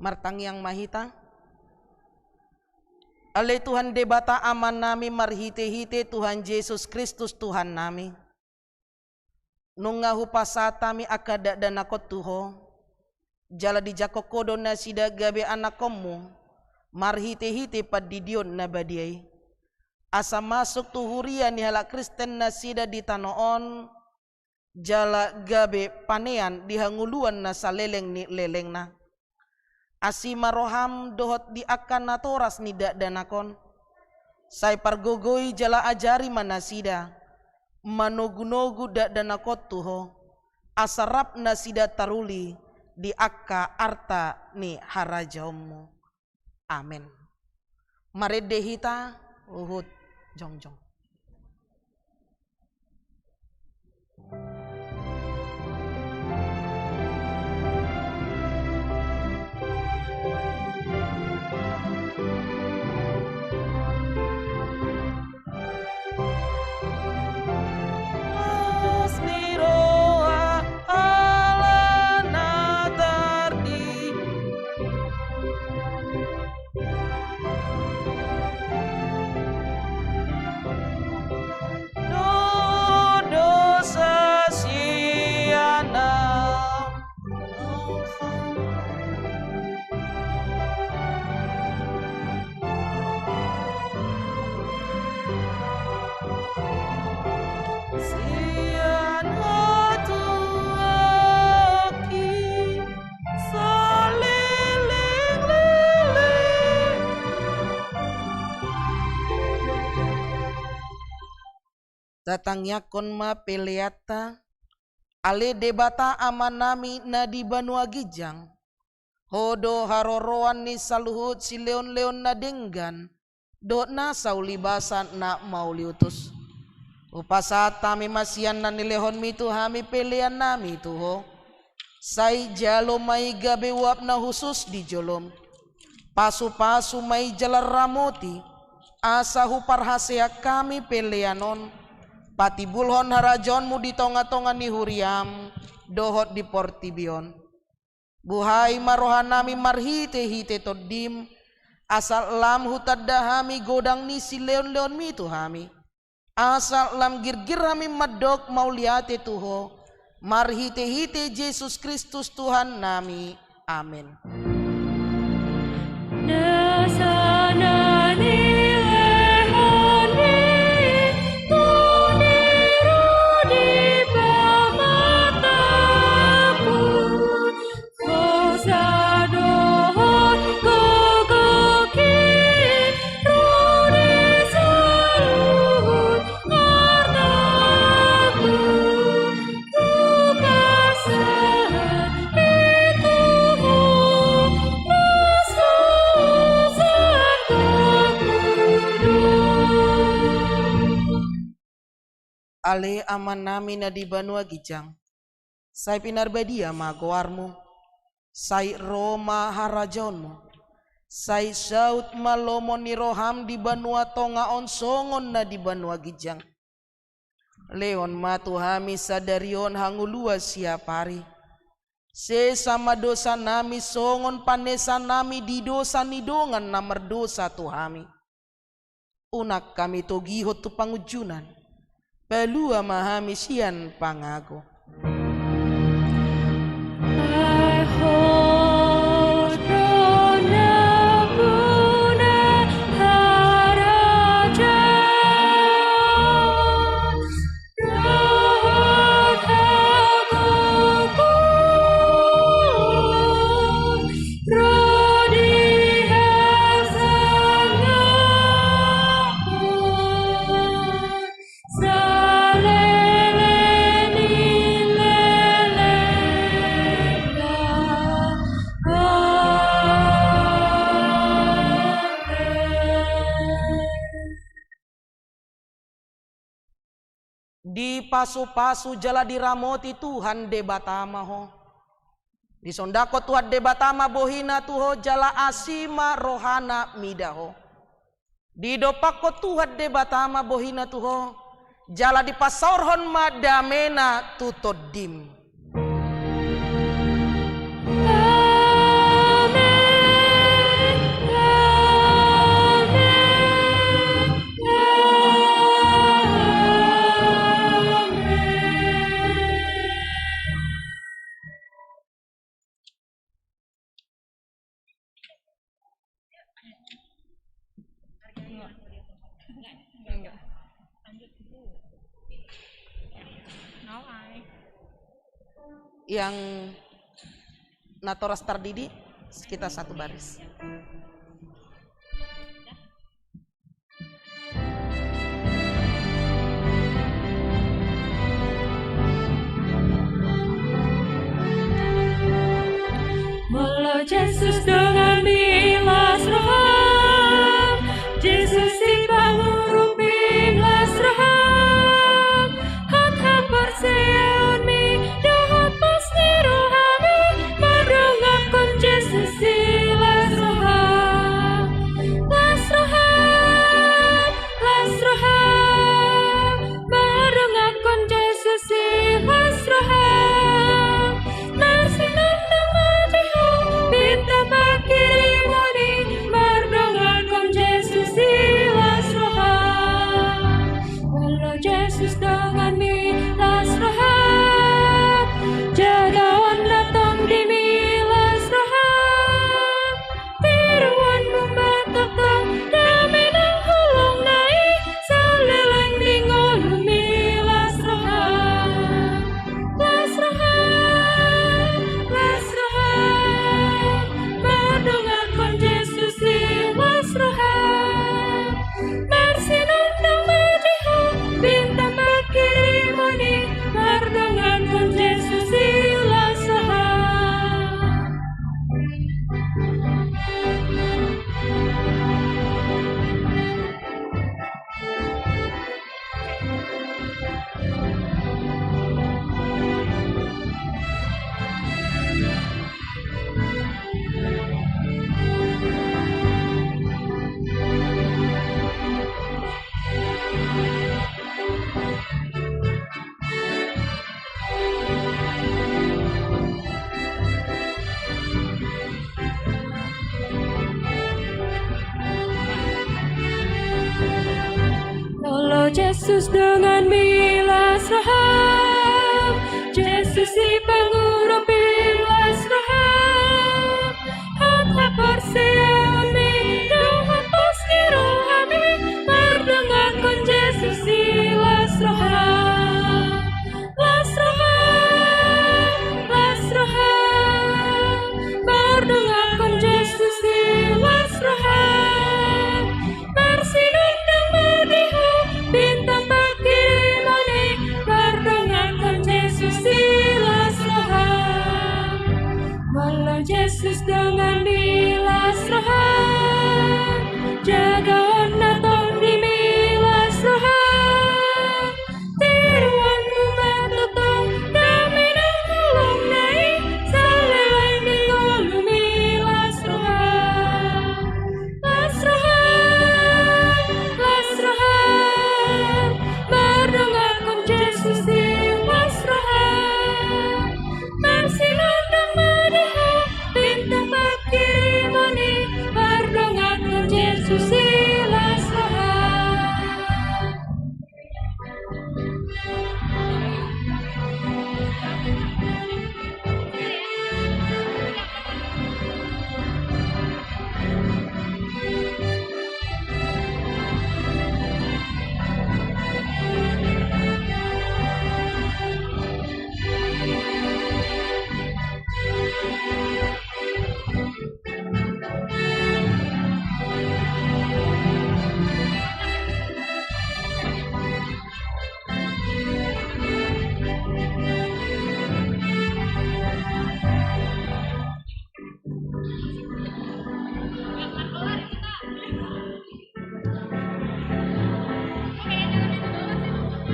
Martangiang ma hita. Ale Tuhan Debata Amanami, marhitehite Tuhan Jesus Kristus Tuhannami, nunga hupasahat hami angka dakdanak on tu Ho, jala dijangkon Ho do nasida gabe anakkonmu, marhitehite pandidion na badia i, asa masuk tu huria ni halak Kristen nasida di tano on, jala gabe panean di hangoluan na saleleng ni lelengna. Asi ma roham dohot di angka natoras ni dakdanak on. Sai pargogoi jala ajari ma nasida manogunogu dakdanak on tu Ho, asa rap nasida taruli di angka arta ni harajaonmu. Amen. Marende hita, huhut jongjong. Las ni roha ala na tardi. Dosa sian ahu. Sian hatuaonki saleleng leleng. Tatangiangkon ma peleanta. Ale Debata Amanami na di banua ginjang, Ho do haroroan ni saluhut silehonlehon na denggan dohot nasa ulibasa na mauliutus. Hupasahat hami ma sian na nilehonmi tu hami peleannami tu Ho. Sai jalo ma i gabe uap na hushus di jolom. Pasupasu ma i jala ramoti, asa huparhaseang hami pelean on patimbulhon harajaonmu di tongatonga ni huriam dohot di portibi on. Buhai ma rohanami marhitehite Tondim, asa lam hutanda hami godang ni silehonlehonmi tu hami. Asa lam girgir hami mandok mauliate tu Ho, marhitehite Jesus Kristus Tuhannami. Amen. Nasa na nilehonmi tu niru di pamatangku. Kuasa dohot gogoki ro di saluhut artaku, hupasahat i tu Ho na so sangkapku do. Ale Amanami na di banua ginjang, sai pinarbadia ma goarmu, sai ro ma harajaonmu, sai saut ma lomo ni roham di banua tonga on songon na di banua ginjang. Lehon ma tu hami sadari on hangoluan siapari. Sesa ma dosanami songon panesanami di dosa ni dongan na mardosa tu hami. Unang hami togihon tu pangunjunan. Palua ma hami sian pangago. Ai Ho do nampuna, harajaon dohot hagogoon ro di Dipasupasu jala diramoti Tuhan Debata ma ho. Disondangkon Tuhan Debata ma bohina tu ho jala asi ma rohana mida ho. Didompakkon Tuhan Debata ma bohina tu ho, jala dipasaorhon ma damena tu tondim. Amen, amen, amen. Yang natoras tardidi, kita satu baris. Molo Jesus donganmi las roham, Jesus sipangurupmi las roham, hot haporseaonmi dohot pos ni rohami mardongankon Jesus i las roham. Las roham, las roham, mardongankon Jesus i las roham. Marsinondang ma di ho pinta pangkirimon i mardongankon Jesus i las roham. Molo Jesus donganmi las roham, jagaon na tondimi las roham. Tiruonmu ma tongtong dame nang holongna i saleleng ni ngolumi las roham. Las roham, las roham, mardongankon Jesus i las roham. Marsinondang ma di ho pinta pangkirimon i mardongankon Jesus i las roham. Molo Jesus donganmi las roham, Jesus i pangurupmi las roham. Hot haporseaonmi dohot pos ni rohami mardongankon Jesus i las roham. Las roham, las roham, mardongankon Jesus i las roham. Marsinondang ma di ho pinta pangkirimon i mardongankon Jesus i las roham. Molo Jesus dongan